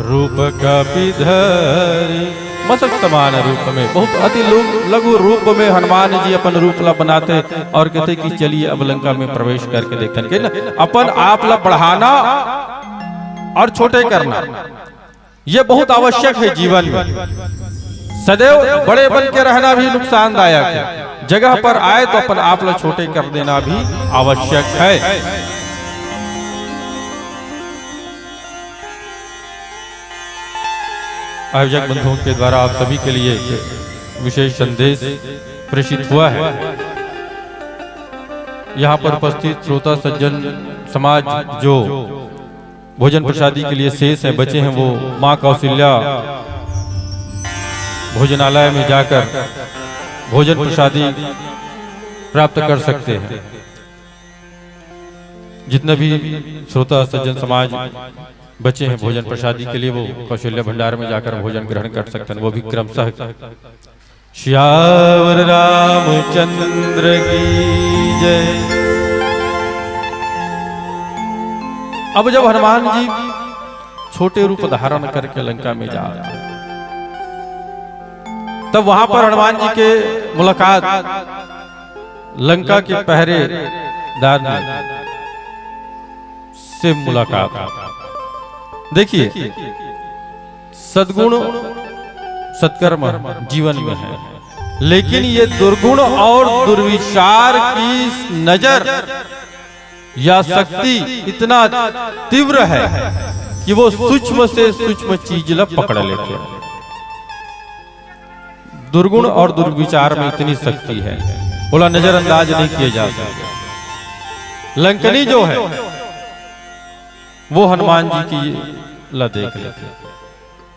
रूप कपि धरी। मशक समान रूप में, बहुत अति लु-, लघु रूप में हनुमान जी अपन रूप ला बनाथे और कहथे कि चलिए अब लंका में प्रवेश करके देखथन। के ना, अपन आप ला बढ़ाना और छोटे करना, ये बहुत आवश्यक है जीवन में। सदैव बड़े बन के रहना भी नुकसानदायक है। जगह पर आए तो अपन आप ला छोटे कर देना भी आवश्यक है। आयोजक बंधुओं के द्वारा आप सभी के लिए एक विशेष संदेश प्रेषित हुआ है। यहाँ पर उपस्थित श्रोता सज्जन समाज जो भोजन प्रसादी के लिए शेष हैं, बचे हैं, वो माँ कौशल्या भोजनालय में जाकर भोजन प्रसादी प्राप्त कर सकते हैं। जितने भी श्रोता सज्जन समाज बचे हैं भोजन प्रसादी के लिए, वो कौशल्या भंडार में जाकर भोजन ग्रहण कर सकते हैं। वो भी क्रमशः। सियावर रामचंद्र की जय। अब जब हनुमान जी छोटे रूप धारण करके लंका में जात हे, तब वहां पर हनुमान जी के मुलाकात लंका के पहरेदार से मुलाकात। देखिए, सद्गुण सत्कर्म जीवन में है, लेकिन ये दुर्गुण और दुर्विचार की नजर या शक्ति इतना तीव्र है कि वो सूक्ष्म से सूक्ष्म चीज ला पकड़ लेथे। दुर्गुण और दुर्विचार में इतनी शक्ति है, ओला नजरअंदाज नहीं किया जा सकता। लंकनी जो है, वो हनुमान जी की ला देख लेथे।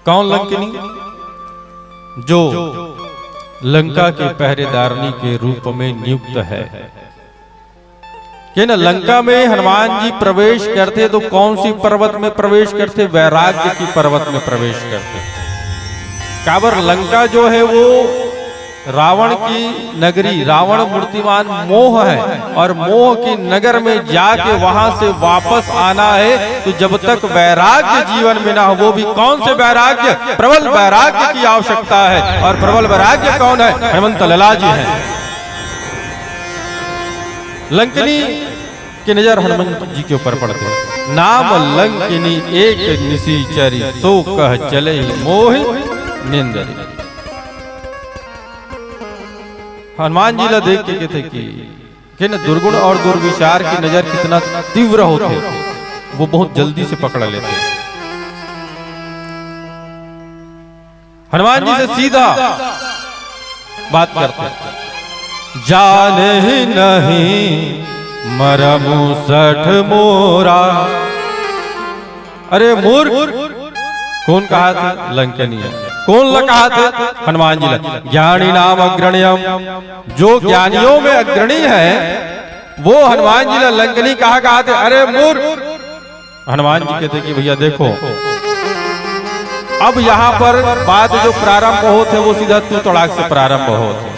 कौन लंकनी? जो लंका के पहरेदारनी के रूप में नियुक्त है। के ना, लंका में हनुमान जी प्रवेश करथे तो कौन सी पर्वत में प्रवेश करथे? वैराग्य की पर्वत में प्रवेश करथे। काबर, लंका जो है वो रावण की नगरी, रावण मूर्तिमान मोह है, और मोह की नगर में जाके वहां से वापस आना है। तो जब तक वैराग्य जीवन में ना हो, वो भी कौन से वैराग्य? प्रबल वैराग्य की आवश्यकता है। और प्रबल वैराग्य कौन है? हनुमंत लला जी हैं। लंकनी की नजर हनुमंत जी के ऊपर पड़थे। नाम लंकिनी एक निशिचरी, सो कह चले मोहि निंदरी। हनुमान जी ला देख के कहथे कि, के ना, दुर्गुण और दुर्विचार की नजर कितना तीव्र होथे, वो बहुत जल्दी से पकड़ लेथे। हनुमान जी से सीधा बात करते हैं। जानहि नहीं मरमु सठ मोरा। अरे मूर्ख, कौन कहाथे? लंकनी हे। कौन ला कहाथे? हनुमान जी ला। ज्ञानिनाम अग्रणीयम, जो ज्ञानियों में अग्रणी है, वो हनुमान जी ला लंकनी कहा कहाथे? अरे मूर्ख, हनुमान जी कहथे कि भैया देखो, अब यहाँ पर बात जो प्रारंभ होत हे, वो सीधा तू तड़ाक से प्रारंभ होत हे।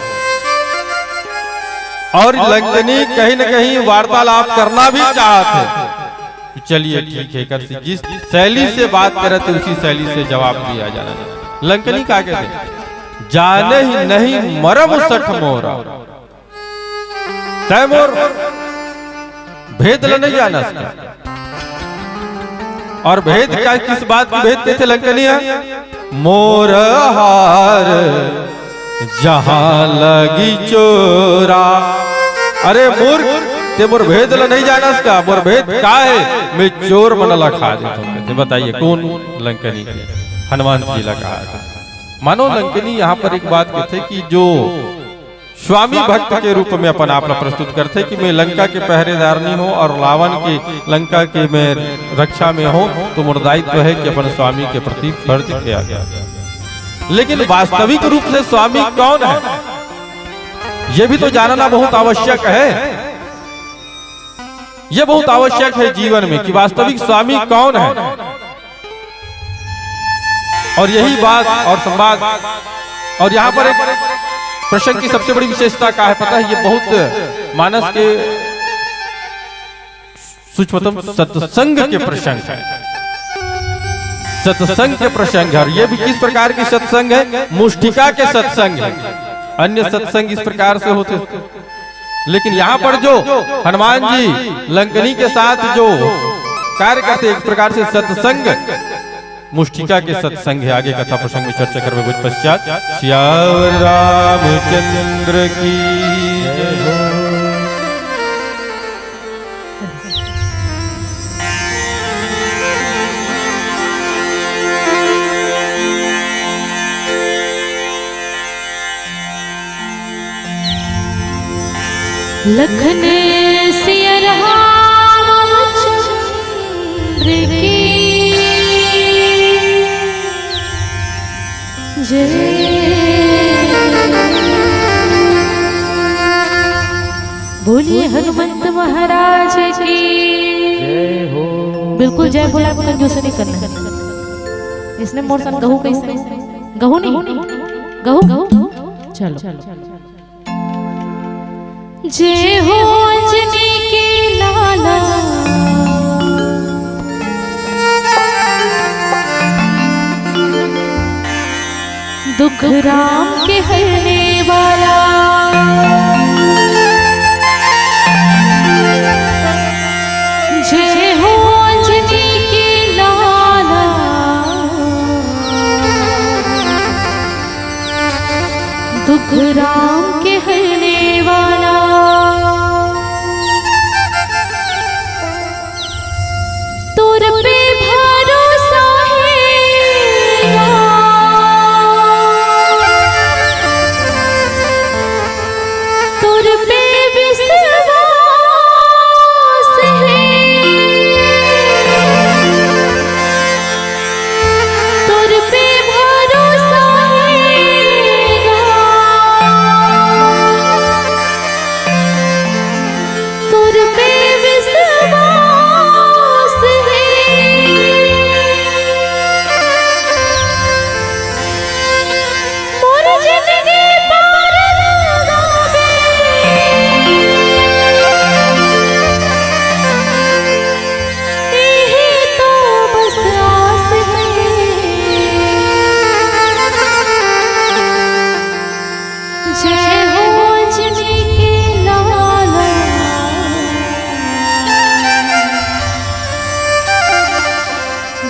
और लंकनी कहीं न कहीं वार्तालाप करना भी चाहत हे। चलिए ठीक है, कर जिस शैली से बात करत हे, उसी शैली से जवाब दिया जाना चाहिए। लंकनी का कहथे? जानहि नहीं मरम सठ मोरा। तै मोर भेद ल नहीं जानस का? और भेद का, किस बात की भेद कहथे लंकनिया? मोर हार जहां लगी चोरा। अरे मूर्ख, ते मोर भेद ल नहीं जानस का? मोर भेद का है? मैं चोर मन ला खा देथों। ते बताइए कौन लंकनी के? हनुमान जी ला कहा था। मानो लंकनी यहाँ पर एक बात कहथे कि जो स्वामी भक्त के रूप में अपन आप ला प्रस्तुत करथे कि मैं लंका के पहरेदारनी हूँ और रावण के लंका के मैं रक्षा में हूँ, तो मोर दायित्व है कि अपन स्वामी के प्रति फर्ज किया जाए। लेकिन वास्तविक रूप से स्वामी कौन है, ये भी तो जानना बहुत आवश्यक है। ये बहुत आवश्यक है जीवन में कि वास्तविक स्वामी कौन है। और यही बात और संवाद, और यहाँ पर एक प्रसंग की सबसे बड़ी विशेषता का है पता है, ये बहुत मानस के सूक्ष्मतम सत्संग के प्रसंग है, सत्संग के प्रसंग है। और ये भी किस प्रकार की सत्संग है? मुष्टिका के सत्संग है। अन्य सत्संग इस प्रकार से होते, लेकिन यहाँ पर जो हनुमान जी लंकनी के साथ जो कार्य करते, एक प्रकार से सत्संग, मुष्टिका के सत्संग है। आगे कथा प्रसंग में चर्चा करबे कुछ पश्चात। सियावर रामचंद्र की जय हो। लखन सिया रामचंद्र की जय। बोलिए हनुमंत महाराज की जय हो। बिल्कुल जय बोला, कंजूसी नहीं करना है। इसने मोर संग गहू कैसे? गहू नहीं, गहू, गहू। चलो। जय हो अंजनी के लाला, दुख राम के हरने वाला। जय हो अंजनी के लाला, दुख राम के हरने वाला। तोर पे भरोसा है, तोर पे विश्वास है। तोर पे भरोसा है, तोर पे विश्वास है। मोर जिंदगी पार लगावे, यही तो बस आस है। जय हो अंजनी के लाला,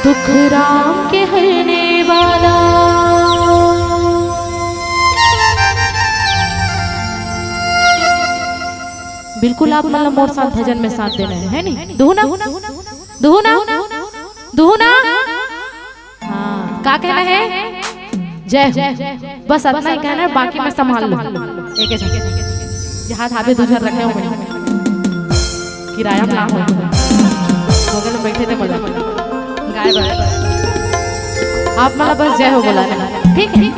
दुख राम के हरने वाला। बिल्कुल आप मन ला मोर साथ भजन में साथ देना है, है नी? दुहू ना? दुहू ना? दुहू ना? हाँ, का कहना है? जय हो। बस अतना ही कहना है, बाकी मैं संभाल लूँ। एक, एक, जहाँ धाबे दू झन रखे हो, किराया में ना हो, बगल में बैठे थे, मजा गाय बा। आप मन ला बस जय हो बोला ना, ठीक है?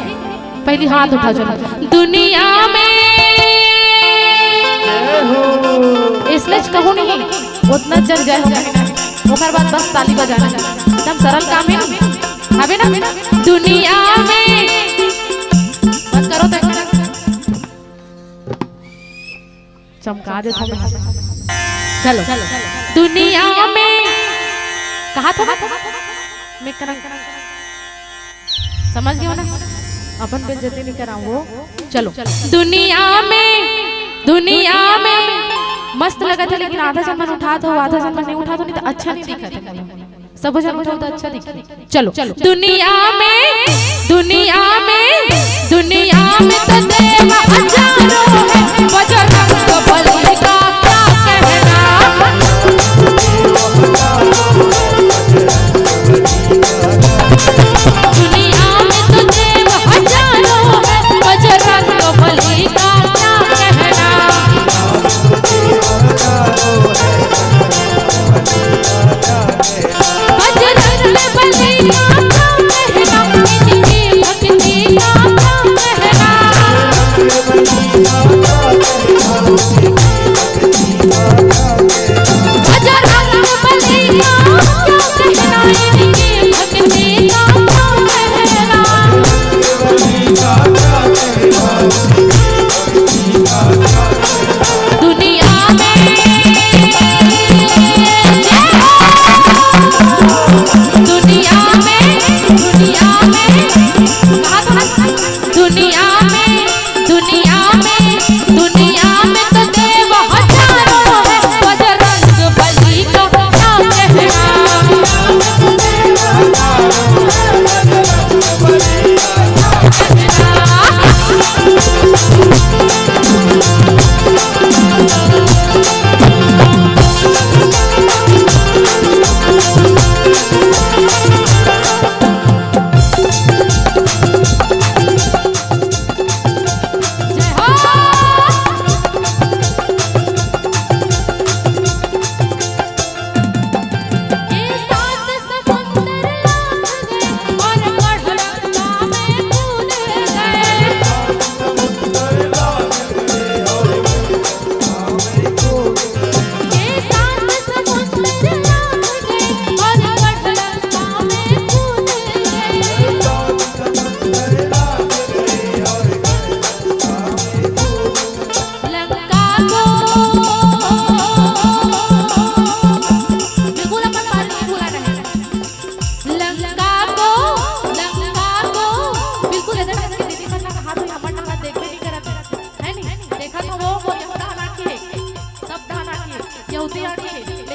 पहली हाथ उठा, चलो। दुनिया में इसने कहूँ नहीं, उतना चल जाए, ओकर बाद बस ताली बजाना। एकदम सरल काम है, हवे ना? दुनिया में बंद करो तो चमका देथों मैं। चलो, दुनिया में कहा था मैं? मैं करा, समझ गए हो ना? अपन बेइज्जती नहीं कराऊं वो। चलो, दुनिया में, दुनिया में मस्त लगत है, लेकिन आधा झन मन उठात हो, आधा झन मन नहीं उठात हो, नहीं तो अच्छा नहीं दिखत है। सबो झन उठाओ तो अच्छा दिखे। चलो, दुनिया में, दुनिया में, दुनिया में तो देव हजारों है, बजरंग बली का क्या कहना। दुनिया में तो देव हजारों है, बजरंग बली का क्या कहना। बजरंग बली का क्या कहना, इनकी भक्ति का क्या कहना।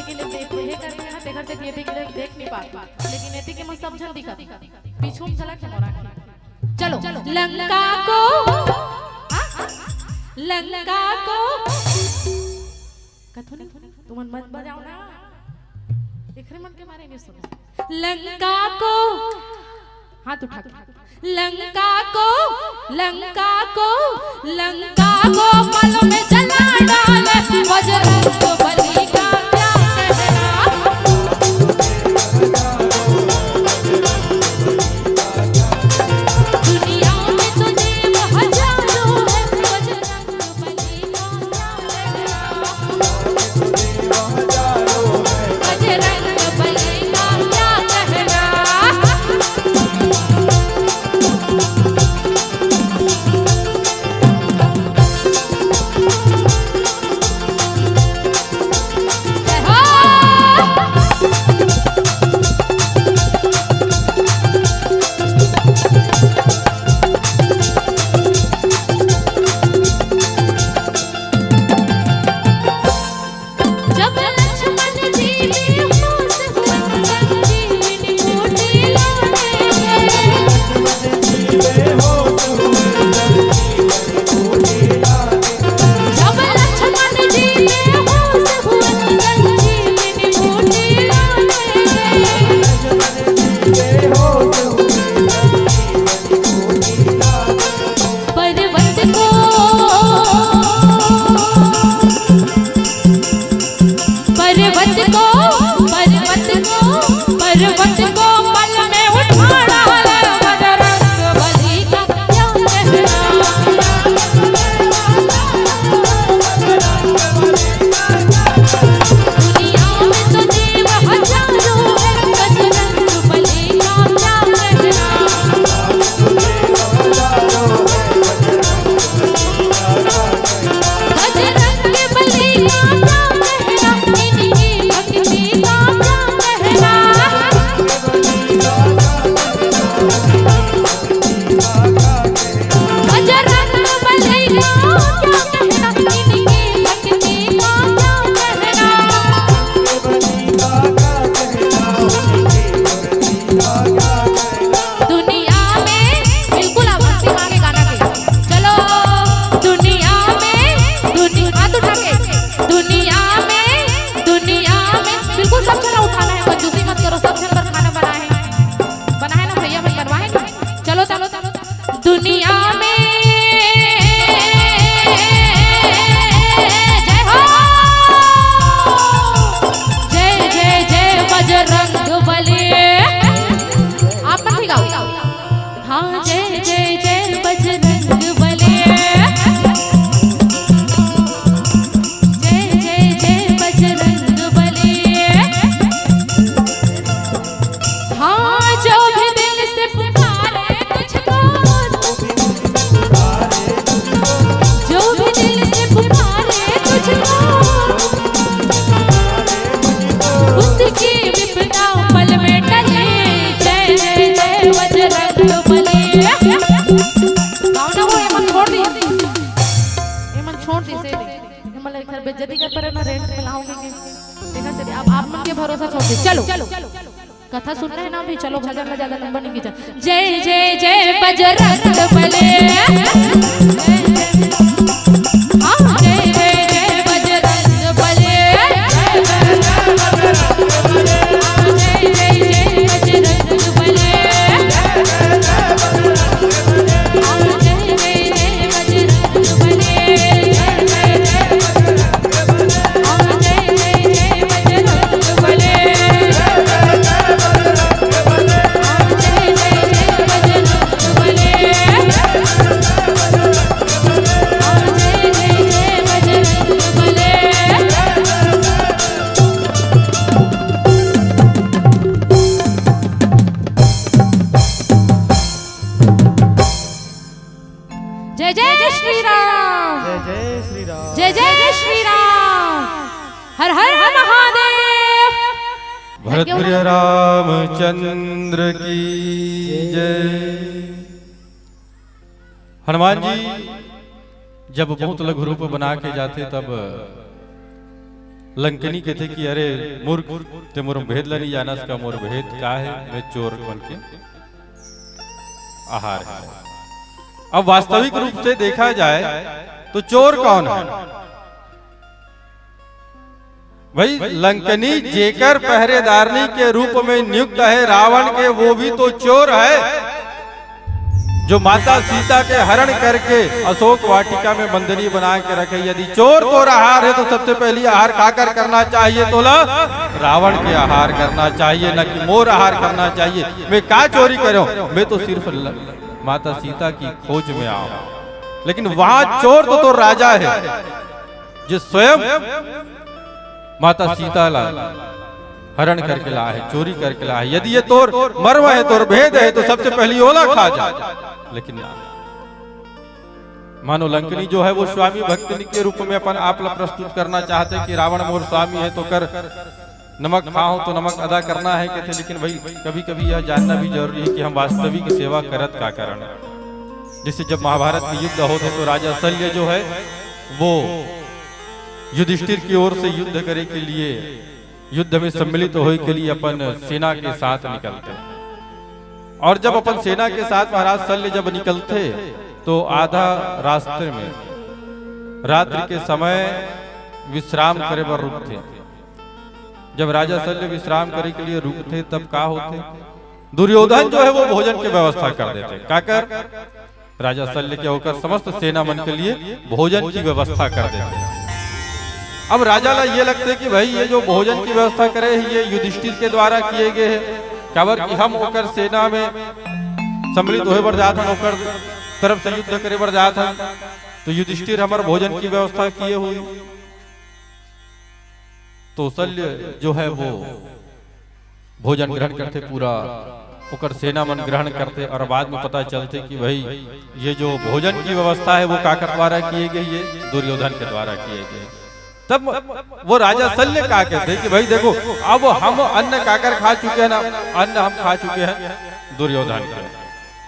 के लिए देख, ये कर रहे हैं, तेकर से ये भी देख, देख नहीं पाते, लेकिन एती के मन सब झन दिखत, पीछू में झलक है मोरा के। चलो, लंका को, हाँ? लंका को, कथो नहीं, तुमन मत बजाओ ना, एकरे मन के मारे नहीं सुनो। लंका को, हाथ उठा के, लंका को, लंका को, लंका को पल में जला डाले बजरंग बली का क्या कहना। दुनिया में तो देव हजारों है, बजरंग बली का क्या कहना। बजरंग बली का क्या कहना। जब लक्ष्मण जी बेहोश हुए, संजीवनी बूटी लाने गए। जब लक्ष्मण जी बेहोश हुए, संजीवनी बूटी लाने गए। पर्वत को, पर्वत को, पर्वत को, पर्वत को पल में उठा डाला बजरंग बली का क्या कहना। दुनिया में तो देव हजारों है, बजरंग बली का क्या कहना। बजरंग बली का क्या कहना, इनकी भक्ति का क्या कहना। बजरंग बली का क्या कहना, इनकी भक्ति का क्या कहना। दुनिया में, बिल्कुल आप भक्ति मांगे गाना के। चलो, दुनिया में, दुनि-, हाथ उठा के, दुनिया में, दुनिया में, बिल्कुल सब जना उठाना है, कंजूसी मत करो, सब जन बर खाना बना है, बना है ना भैया, मन बनवा है ना? चलो, चलो, चलो, चलो। दुनिया में जय हो, जय जय जय बजरंग बली। आप मन भी गाओ। हाँ, जय जय जय बजरंग बली। जय जय जय बजरंग बली। हाँ, जो भी दिल से पुकारे तुझको, जो भी दिल से पुकारे तुझको, उसकी विपदा पल में टले। जय जय जय बजरंग बली। गाओ ना वो, ये मन छोड़ दी, ये मन छोड़ दी से, ये मन एक बेइज्जती कर परे ना, रेंट में लाओगे कि? देखा चलिए, अब आप मन के भरोसा छोड़ दी। चलो, कथा सुनना है ना अभी, चलो भजन में ज्यादा लंबा नहीं खींचा। जय जय जय बजरंग बली। हाँ, जय जय जय बजरंग बली। हाँ, जय जय जय बजरंग बली। हाँ, जय जय जय बजरंग बली। हाँ, जय जय जय बजरंग बली। हाँ, जय जय जय बजरंग बली। हाँ, जय जय जय बजरंग बली। जय जय श्री राम। जय जय श्री राम। जय जय श्री राम। हर हर महादेव। भरत प्रिय रामचंद्र की जय। हनुमान जी जब बहुत लघु रूप बना के जाते, तब लंकनी कहथे कि अरे मूर्ख, ते मोर भेद ल नहीं जानस का? मोर भेद का है? मैं चोर मन के आहार है। अब वास्तविक रूप से देखा जाए तो चोर कौन है? भाई, लंकनी जेकर पहरेदारनी के रूप में नियुक्त है रावण के, वो भी तो चोर है, जो माता सीता के हरण करके अशोक वाटिका में बंदनी बना के रखे। यदि चोर तोर आहार है तो सबसे पहली आहार काकर करना चाहिए तोला? रावण के आहार करना चाहिए, न कि मोर आहार करना चाहिए। मैं का चोरी करूं? मैं तो सिर्फ ल-, माता सीता की खोज में आऊं। लेकिन वहां चोर तो, तो राजा है, जो स्वयं माता सीता ला हरण करके ला है, चोरी करके ला है। यदि ये तोर मर्म है, तोर भेद है, तो सबसे पहली ओला खा जा। लेकिन ना, मानो लंकनी जो है वो स्वामी भक्तनी के रूप में अपन आप ला प्रस्तुत करना चाहते कि रावण मोर स्वामी है, तो कर नमक खाओ तो नमक अदा करना है कहते। लेकिन भाई, कभी कभी यह जानना भी जरूरी है कि हम वास्तविक सेवा करत का कारण। जैसे जब महाभारत के युद्ध होते तो राजा शल्य जो है वो युधिष्ठिर की ओर से युद्ध करे के लिए, युद्ध में सम्मिलित होए के लिए अपन सेना के साथ निकलते हैं। और जब अपन सेना के साथ महाराज शल्य जब निकलते तो आधा रास्ते में रात्रि के समय विश्राम करे बर रुकते। जब राजा शल्य विश्राम करे के लिए रुकते तब का होते? दुर्योधन जो है वो भोजन की व्यवस्था कर देते। का कर? राजा शल्य के होकर समस्त सेना मन के लिए भोजन की व्यवस्था कर देते। अब राजा ला ये लगते कि भाई ये जो भोजन की व्यवस्था करे है ये युधिष्ठिर के द्वारा किए गए है, काबर कि हम ओकर सेना में सम्मिलित होए बर जात हन, ओकर तरफ से युद्ध करे बर जात हन, तो युधिष्ठिर हमर भोजन की व्यवस्था किए हुए। तो शल्य जो है वो भोजन ग्रहण करते, पूरा ओकर सेना मन ग्रहण करते और बाद में पता चलते कि भाई ये जो भोजन की व्यवस्था है वो काकर द्वारा किए गई है? दुर्योधन के द्वारा किए गए। तब वो राजा शल्य का कहते कि भाई देखो, अब हम अन्न काकर खा चुके हैं ना, अन्न हम खा चुके हैं दुर्योधन के।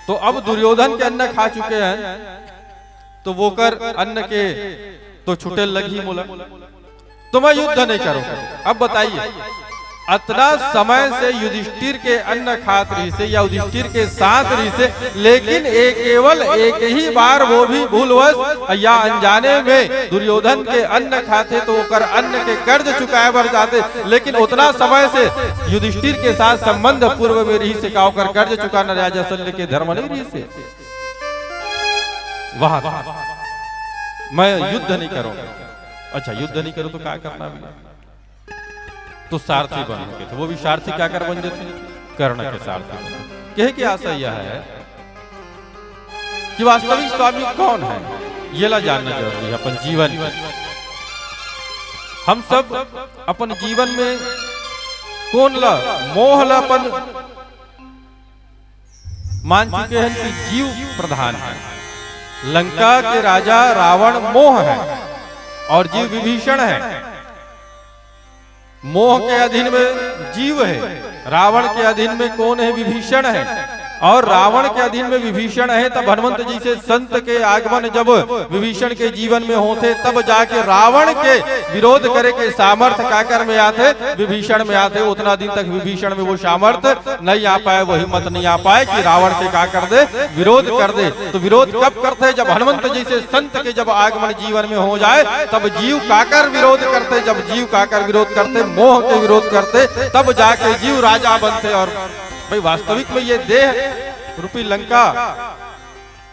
तो अब दुर्योधन के अन्न खा चुके हैं तो वो कर अन्न के तो छुटे लगी मोला, तो मैं युद्ध नहीं करूंगा। अब बताइए, अतना समय से युधिष्ठिर के अन्न खात रहिसे या युधिष्ठिर के साथ रहिसे, लेकिन एक, केवल एक ही बार वो भी भूलवश या अनजाने में दुर्योधन के अन्न खाते तो ओकर अन्न के कर्ज चुकाए बर जाते, लेकिन उतना समय से युधिष्ठिर के साथ संबंध पूर्व में रहिसे का ओकर कर्ज चुकाना राजा शल्य के धर्म नहीं रहिसे? वहां था। मैं युद्ध नहीं करूंगा। अच्छा, युद्ध नहीं करूं तो क्या करना भैया? तो सारथी बनोगे। तो वो भी सारथी क्या कर बन जाते? कर्ण के सारथी बन जाते। कहे कि आशा यह है कि वास्तविक स्वामी कौन है, ये ला जानना जरूरी है अपन जीवन में। हम सब अपन जीवन में कौन ला, मोह ला अपन मान चुके हैं कि जीव प्रधान है। लंका के राजा रावण मोह है और जीव विभीषण है। मोह के अधीन में जीव है, रावण के अधीन में कौन है? विभीषण है। और रावण के अधीन में विभीषण है, तब हनुमंत जैसे संत के आगमन जब विभीषण के जीवन में होते, तब जाके रावण के विरोध करे के सामर्थ्य काकर में आते? विभीषण में आते। उतना दिन तक विभीषण में वो सामर्थ्य नहीं आ पाए, वो हिम्मत नहीं आ पाए कि रावण के का कर दे, विरोध कर दे। तो विरोध कब करते? जब हनुमंत जैसे संत के जब आगमन जीवन में हो जाए, तब जीव काकर विरोध करते। जब जीव काकर विरोध करते, मोह के विरोध करते, तब जाके जीव राजा बनते। और भाई, वास्तविक में ये देह रूपी लंका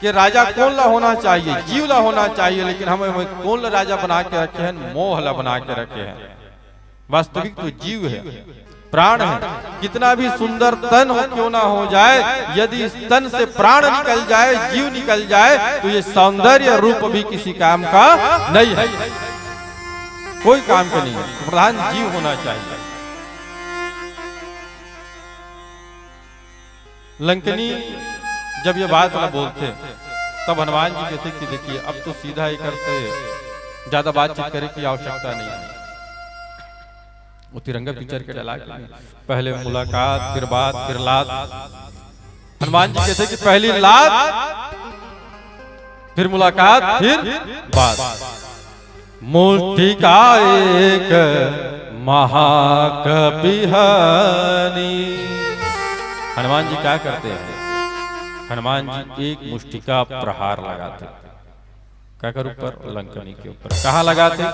के राजा कौन ला होना चाहिए? जीव ला होना चाहिए। लेकिन हम, हम कौन ला राजा बना के रखे हैं? मोह ला बना के रखे हैं। वास्तविक तो जीव है, प्राण है। कितना भी सुंदर तन हो, क्यों ना हो जाए, यदि इस तन से प्राण निकल जाए, जीव निकल जाए, तो ये सौंदर्य रूप भी किसी काम का नहीं है, कोई काम का नहीं है। प्रधान जीव होना चाहिए। लंकनी जब ये बात ला बोलते, तब हनुमान जी कहते कि देखिए, अब तो सीधा एकर से ज्यादा बातचीत करे की आवश्यकता नहीं है। वो तिरंगा पिक्चर के डायलॉग है, पहले मुलाकात, फिर बात, फिर लात। हनुमान जी कहते कि पहली लात, फिर मुलाकात, फिर बात। मुष्टिका एक महाकपिहानी। हनुमान जी क्या करते हैं? हनुमान जी एक मुष्टिका प्रहार लगाते। काकर ऊपर? लंकनी के ऊपर। कहाँ लगाते?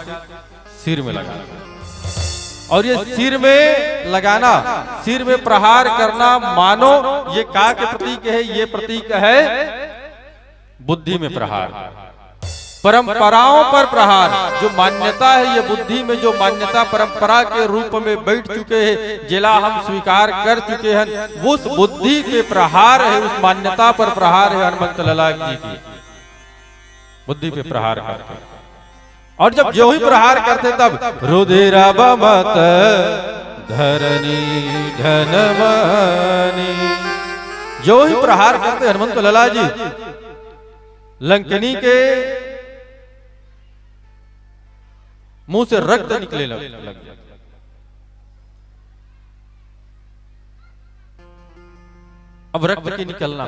सिर में लगाते। और ये सिर में लगाना, सिर में प्रहार करना, मानो ये का के प्रतीक है? ये प्रतीक है बुद्धि में प्रहार, परंपराओं पर प्रहार। जो मान्यता है, ये बुद्धि में जो मान्यता परंपरा के रूप में बैठ चुके हैं, जेला हम स्वीकार कर चुके हैं, उस बुद्धि पे प्रहार है, उस मान्यता पर प्रहार है हनुमंत लला जी की। बुद्धि पे प्रहार करते। और जब जो ही प्रहार करते, तब रुधिर बमत धरणी ढनमनी। जो ही प्रहार करते हनुमंत लला जी, लंकनी के मुंह से रक्त निकले लग, लग गया। अब रक्त के निकलना,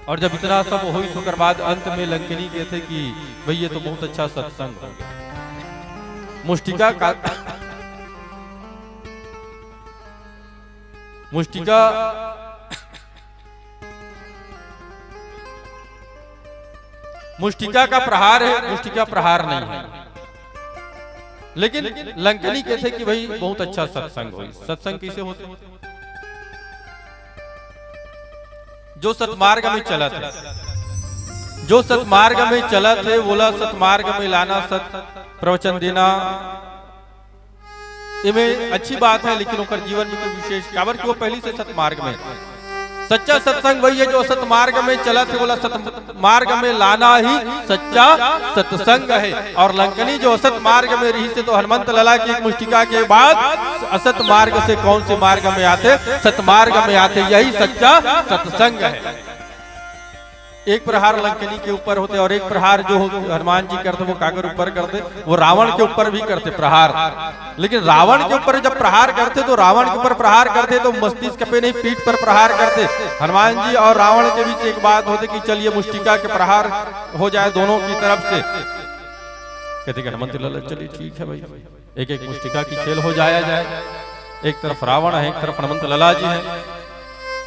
और जब इतना सब होई, तो ओकर बाद अंत में लंकनी कहते कि भाई, ये तो बहुत अच्छा सत्संग हो गया। मुष्टिका का, मुष्टिका, मुष्टिका का प्रहार है, मुष्टिका प्रहार नहीं है। लेकिन लंकनी कहते कि भाई, बहुत अच्छा सत्संग हो। सत्संग कैसे होते? जो सतमार्ग में चलत है, जो सतमार्ग में चलत है, वोला सतमार्ग में लाना, सत प्रवचन देना, एमे अच्छी बात है, लेकिन ओकर जीवन में कोई विशेष, काबर कि वो पहली से सतमार्ग में। सच्चा सत्संग वही है, जो सतमार्ग में चलत है, वोला सतमार्ग में लाना ही सच्चा सत्संग है। और लंकनी जो असत मार्ग में रहिसे, तो हनुमंत लला की एक मुष्टिका के बाद असत मार्ग से कौन से मार्ग में आते? सतमार्ग में आते। यही सच्चा सत्संग है। एक प्रहार लंकनी के ऊपर होते और एक प्रहार जो हो-, हनुमान जी करते, वो काकर ऊपर करते, वो रावण के ऊपर भी करते प्रहार। लेकिन रावण के ऊपर जब प्रहार करते, तो रावण के ऊपर प्रहार करते तो मस्तिष्क पे नहीं, पीठ पर प्रहार करते। हनुमान जी और रावण के बीच एक बात होती कि चलिए, मुष्टिका के प्रहार हो जाए दोनों की तरफ से। कहते कि हनुमंत लला, चलिए, ठीक है भाई, एक एक मुष्टिका की खेल हो जाया जाए। एक तरफ रावण है, एक तरफ हनुमंत लला जी है।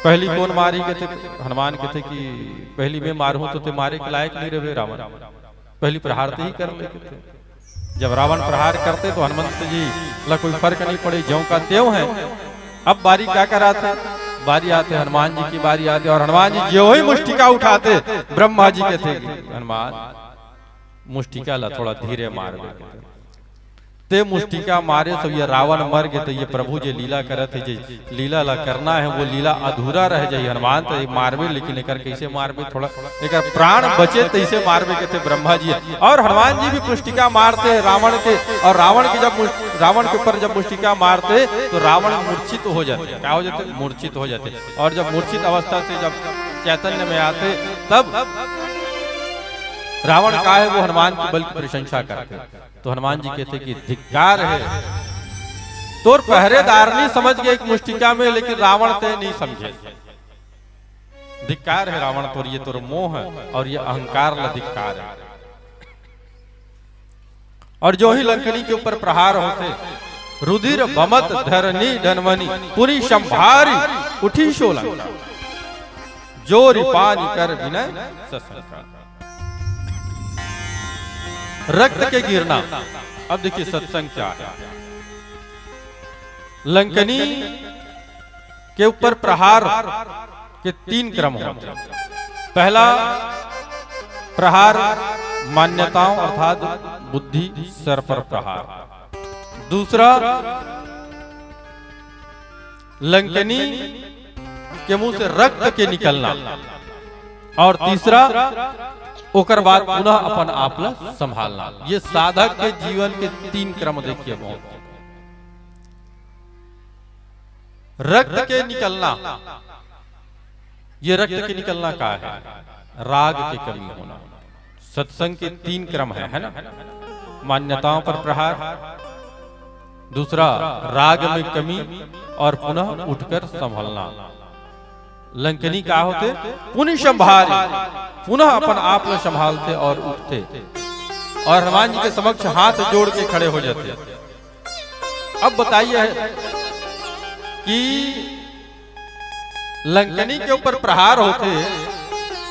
पहली कौन मारी? कहते, हनुमान कहते कि पहली मैं मारूं तो ते मारे के लायक नहीं रहे रावण, पहली प्रहार ते ही कर ले, कहते। जब रावण प्रहार करते तो हनुमंत जी ला कोई फर्क नहीं पड़े, ज्यों का त्यों है। अब बारी का कराते? बारी आते हनुमान जी की, बारी आते और हनुमान जी जो ही मुष्टिका उठाते, ब्रह्मा जी कहते कि हनुमान, मुष्टिका ला थोड़ा धीरे मार दे। ते मुष्टिका मारे सब ये रावण मर गए, तो ये प्रभु जे लीला करत है, जे लीला ला करना है, वो लीला अधूरा रह जाई। हनुमान तो ये मारबे, लेकिन एकर कैसे मारबे, थोड़ा एकर प्राण बचे तैसे मारबे, कहते ब्रह्मा जी। और हनुमान जी भी मुष्टिका मारते हैं रावण के, और रावण के जब मुष-, रावण के ऊपर जब मुष्टिका मारते, तो रावण मूर्छित हो जाते। क्या हो जाते? मूर्छित हो जाते। और जब मूर्छित अवस्था से जब चैतन्य में आते, तब रावण का है, वो हनुमान की बल की प्रशंसा करते। तो हनुमान जी कहते कि धिक्कार है, तोर पहरेदार नहीं समझ गए एक मुष्टिका में, लेकिन रावण ते नहीं समझे। धिक्कार है रावण तोर, ये तोर मोह और ये अहंकार ला धिक्कार है। और जो ही लंकनी के ऊपर प्रहार होते, रुधिर बमत धरणी ढनमनी, पुनि संभारी उठी सो लंका, जोरि पानि कर विनय सशंका। रक्त के गिरना। अब देखिए सत्संग क्या है। लंकनी के ऊपर प्रहार के तीन क्रम होते हैं। पहला प्रहार मान्यताओं अर्थात बुद्धि सर पर प्रहार, दूसरा लंकनी के मुंह से रक्त के निकलना, और तीसरा ओकर बाद पुनः अपन आप ला संभालना। ये साधक के जीवन के तीन क्रम देखिए। बहुत रक्त के निकलना, ये रक्त के निकलना का है? राग के कमी होना। सत्संग के तीन क्रम है, है ना? मान्यताओं पर प्रहार, दूसरा राग में कमी, और पुनः उठकर संभलना। लंकनी का होते? पुनि संभारी, पुनः अपन आप ला संभालते और उठते। और हनुमान जी के समक्ष हाथ जोड़ के खड़े हो जाथे। अब बताइए कि लंकनी के ऊपर प्रहार होथे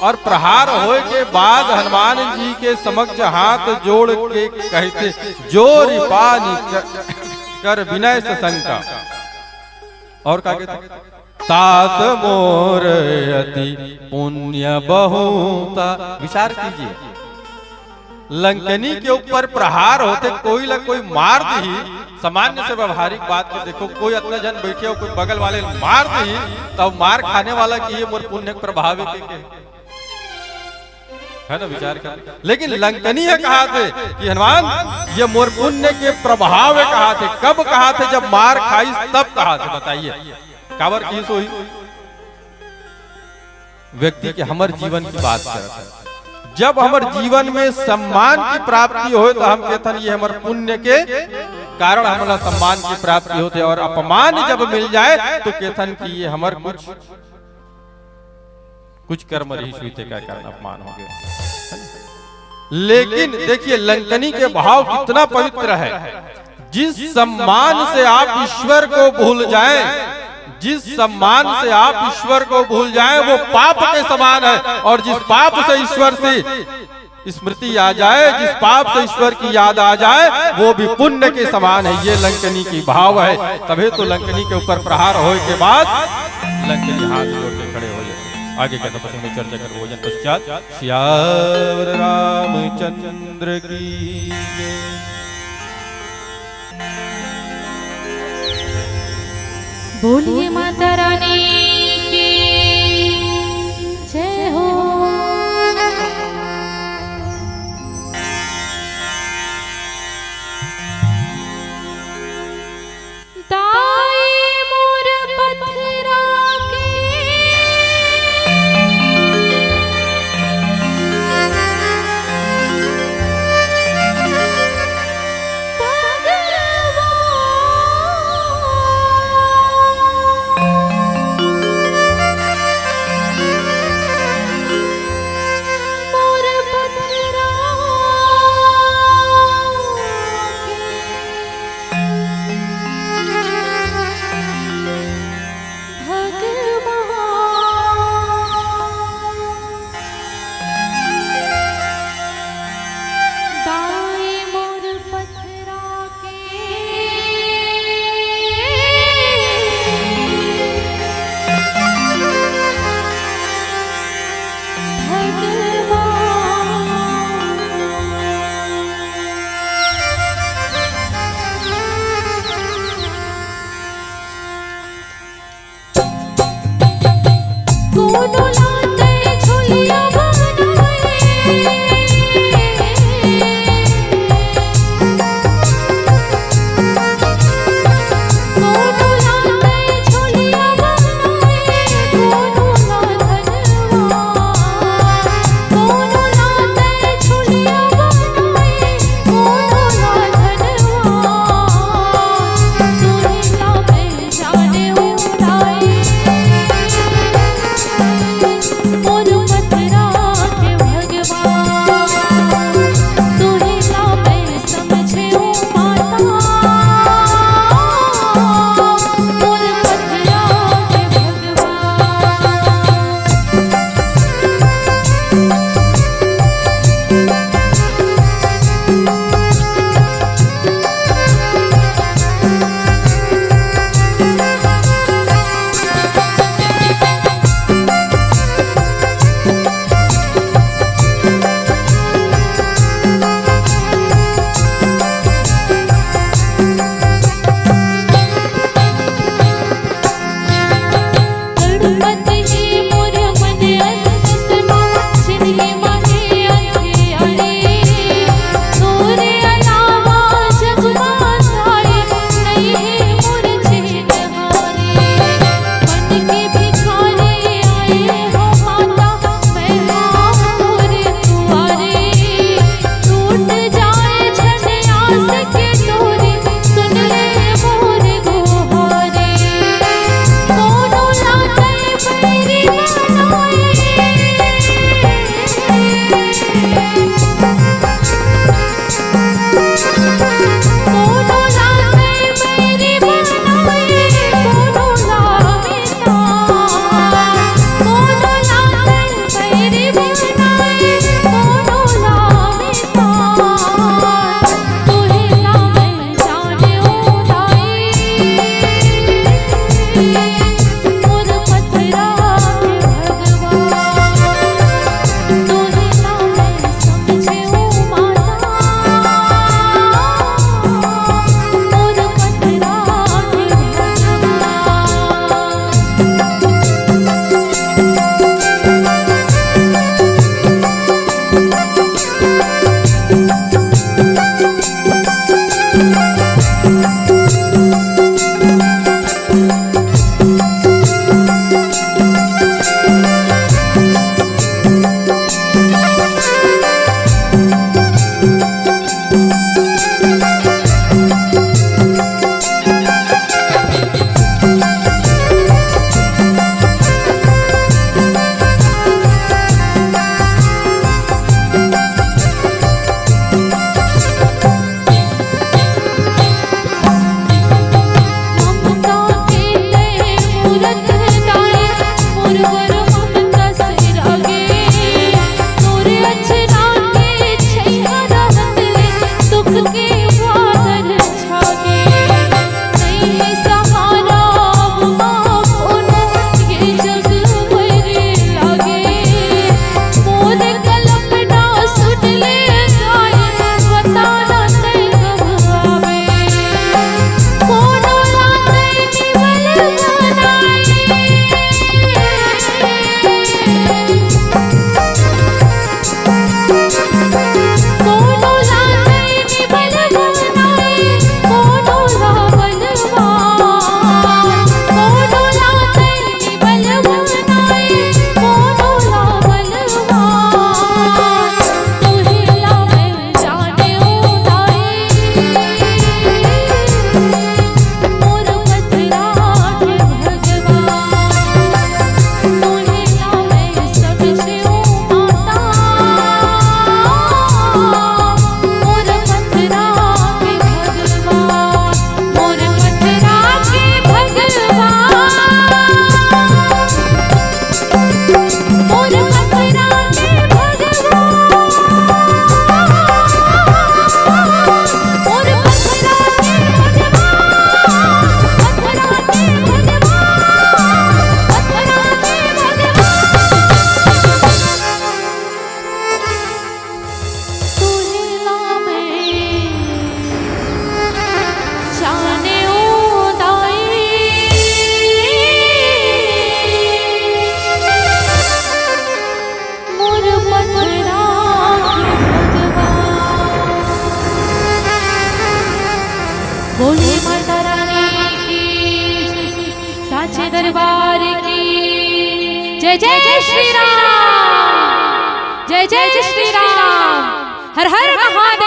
और प्रहार होए के बाद हनुमान जी के समक्ष हाथ जोड़ के कहथे, "जोरि पानि क-, कर विनय सशंका।" और का कहथे? "तात मोर अति पुण्य बहुता।" विचार कीजिए, लंकनी के ऊपर प्रहार होथे, कोई ला कोई मार दिही, सामान्य से व्यवहारिक बात के देखो, कोई अतना झन बैठे हो, कोई बगल वाले मार दिही, तब मार खाने वाला कही, "ये मोर पुण्य के प्रभाव हे," के, के। है ना, विचार कर। लेकिन लंकनी हे कहाथे कि हनुमान, "ये मोर पुण्य के प्रभाव हे," कहाथे। कब कहाथे? जब मार खाइस तब कहाथे। बताइए, काबर कहिस होही? व्यक्ति के हमर जीवन की बात करत हे। जब हमर जीवन में सम्मान की प्राप्ति होए, तो हम कहथन, "ये हमर पुण्य के कारण हमला सम्मान की प्राप्ति होथे," और अपमान जब मिल जाए, तो कहथन कि ये हमर कुछ, कुछ कर्म रहिस होही, तेकर कारण अपमान हो गया। लेकिन देखिए, लंकनी के भाव कितना पवित्र है। जिस सम्मान से आप ईश्वर को भूल जाएं, जिस सम्मान से आप ईश्वर को भूल जाएं, वो पाप के समान है। और जिस पाप से ईश्वर से स्मृति आ जाए, जिस पाप से ईश्वर की याद आ जाए, वो भी पुण्य के समान है। ये लंकनी की भाव है। तभी तो लंकनी के ऊपर प्रहार होए के बाद लंकनी हाथ जोड़ के खड़े हो जाए। आगे के तपस्या में चर्चा कर, भोजन पश्चात। सियावर रामचंद्र की जय। बोलिए माता रानी की जय हो। दाई मोर पथरा के भगवा। मोर पथरा के भगवा। दाई मोर पथरा के भगवा। बोले माता रानी की, साचे दरबार की। जय जय श्री राम, जय जय श्री राम। हर हर महादेव।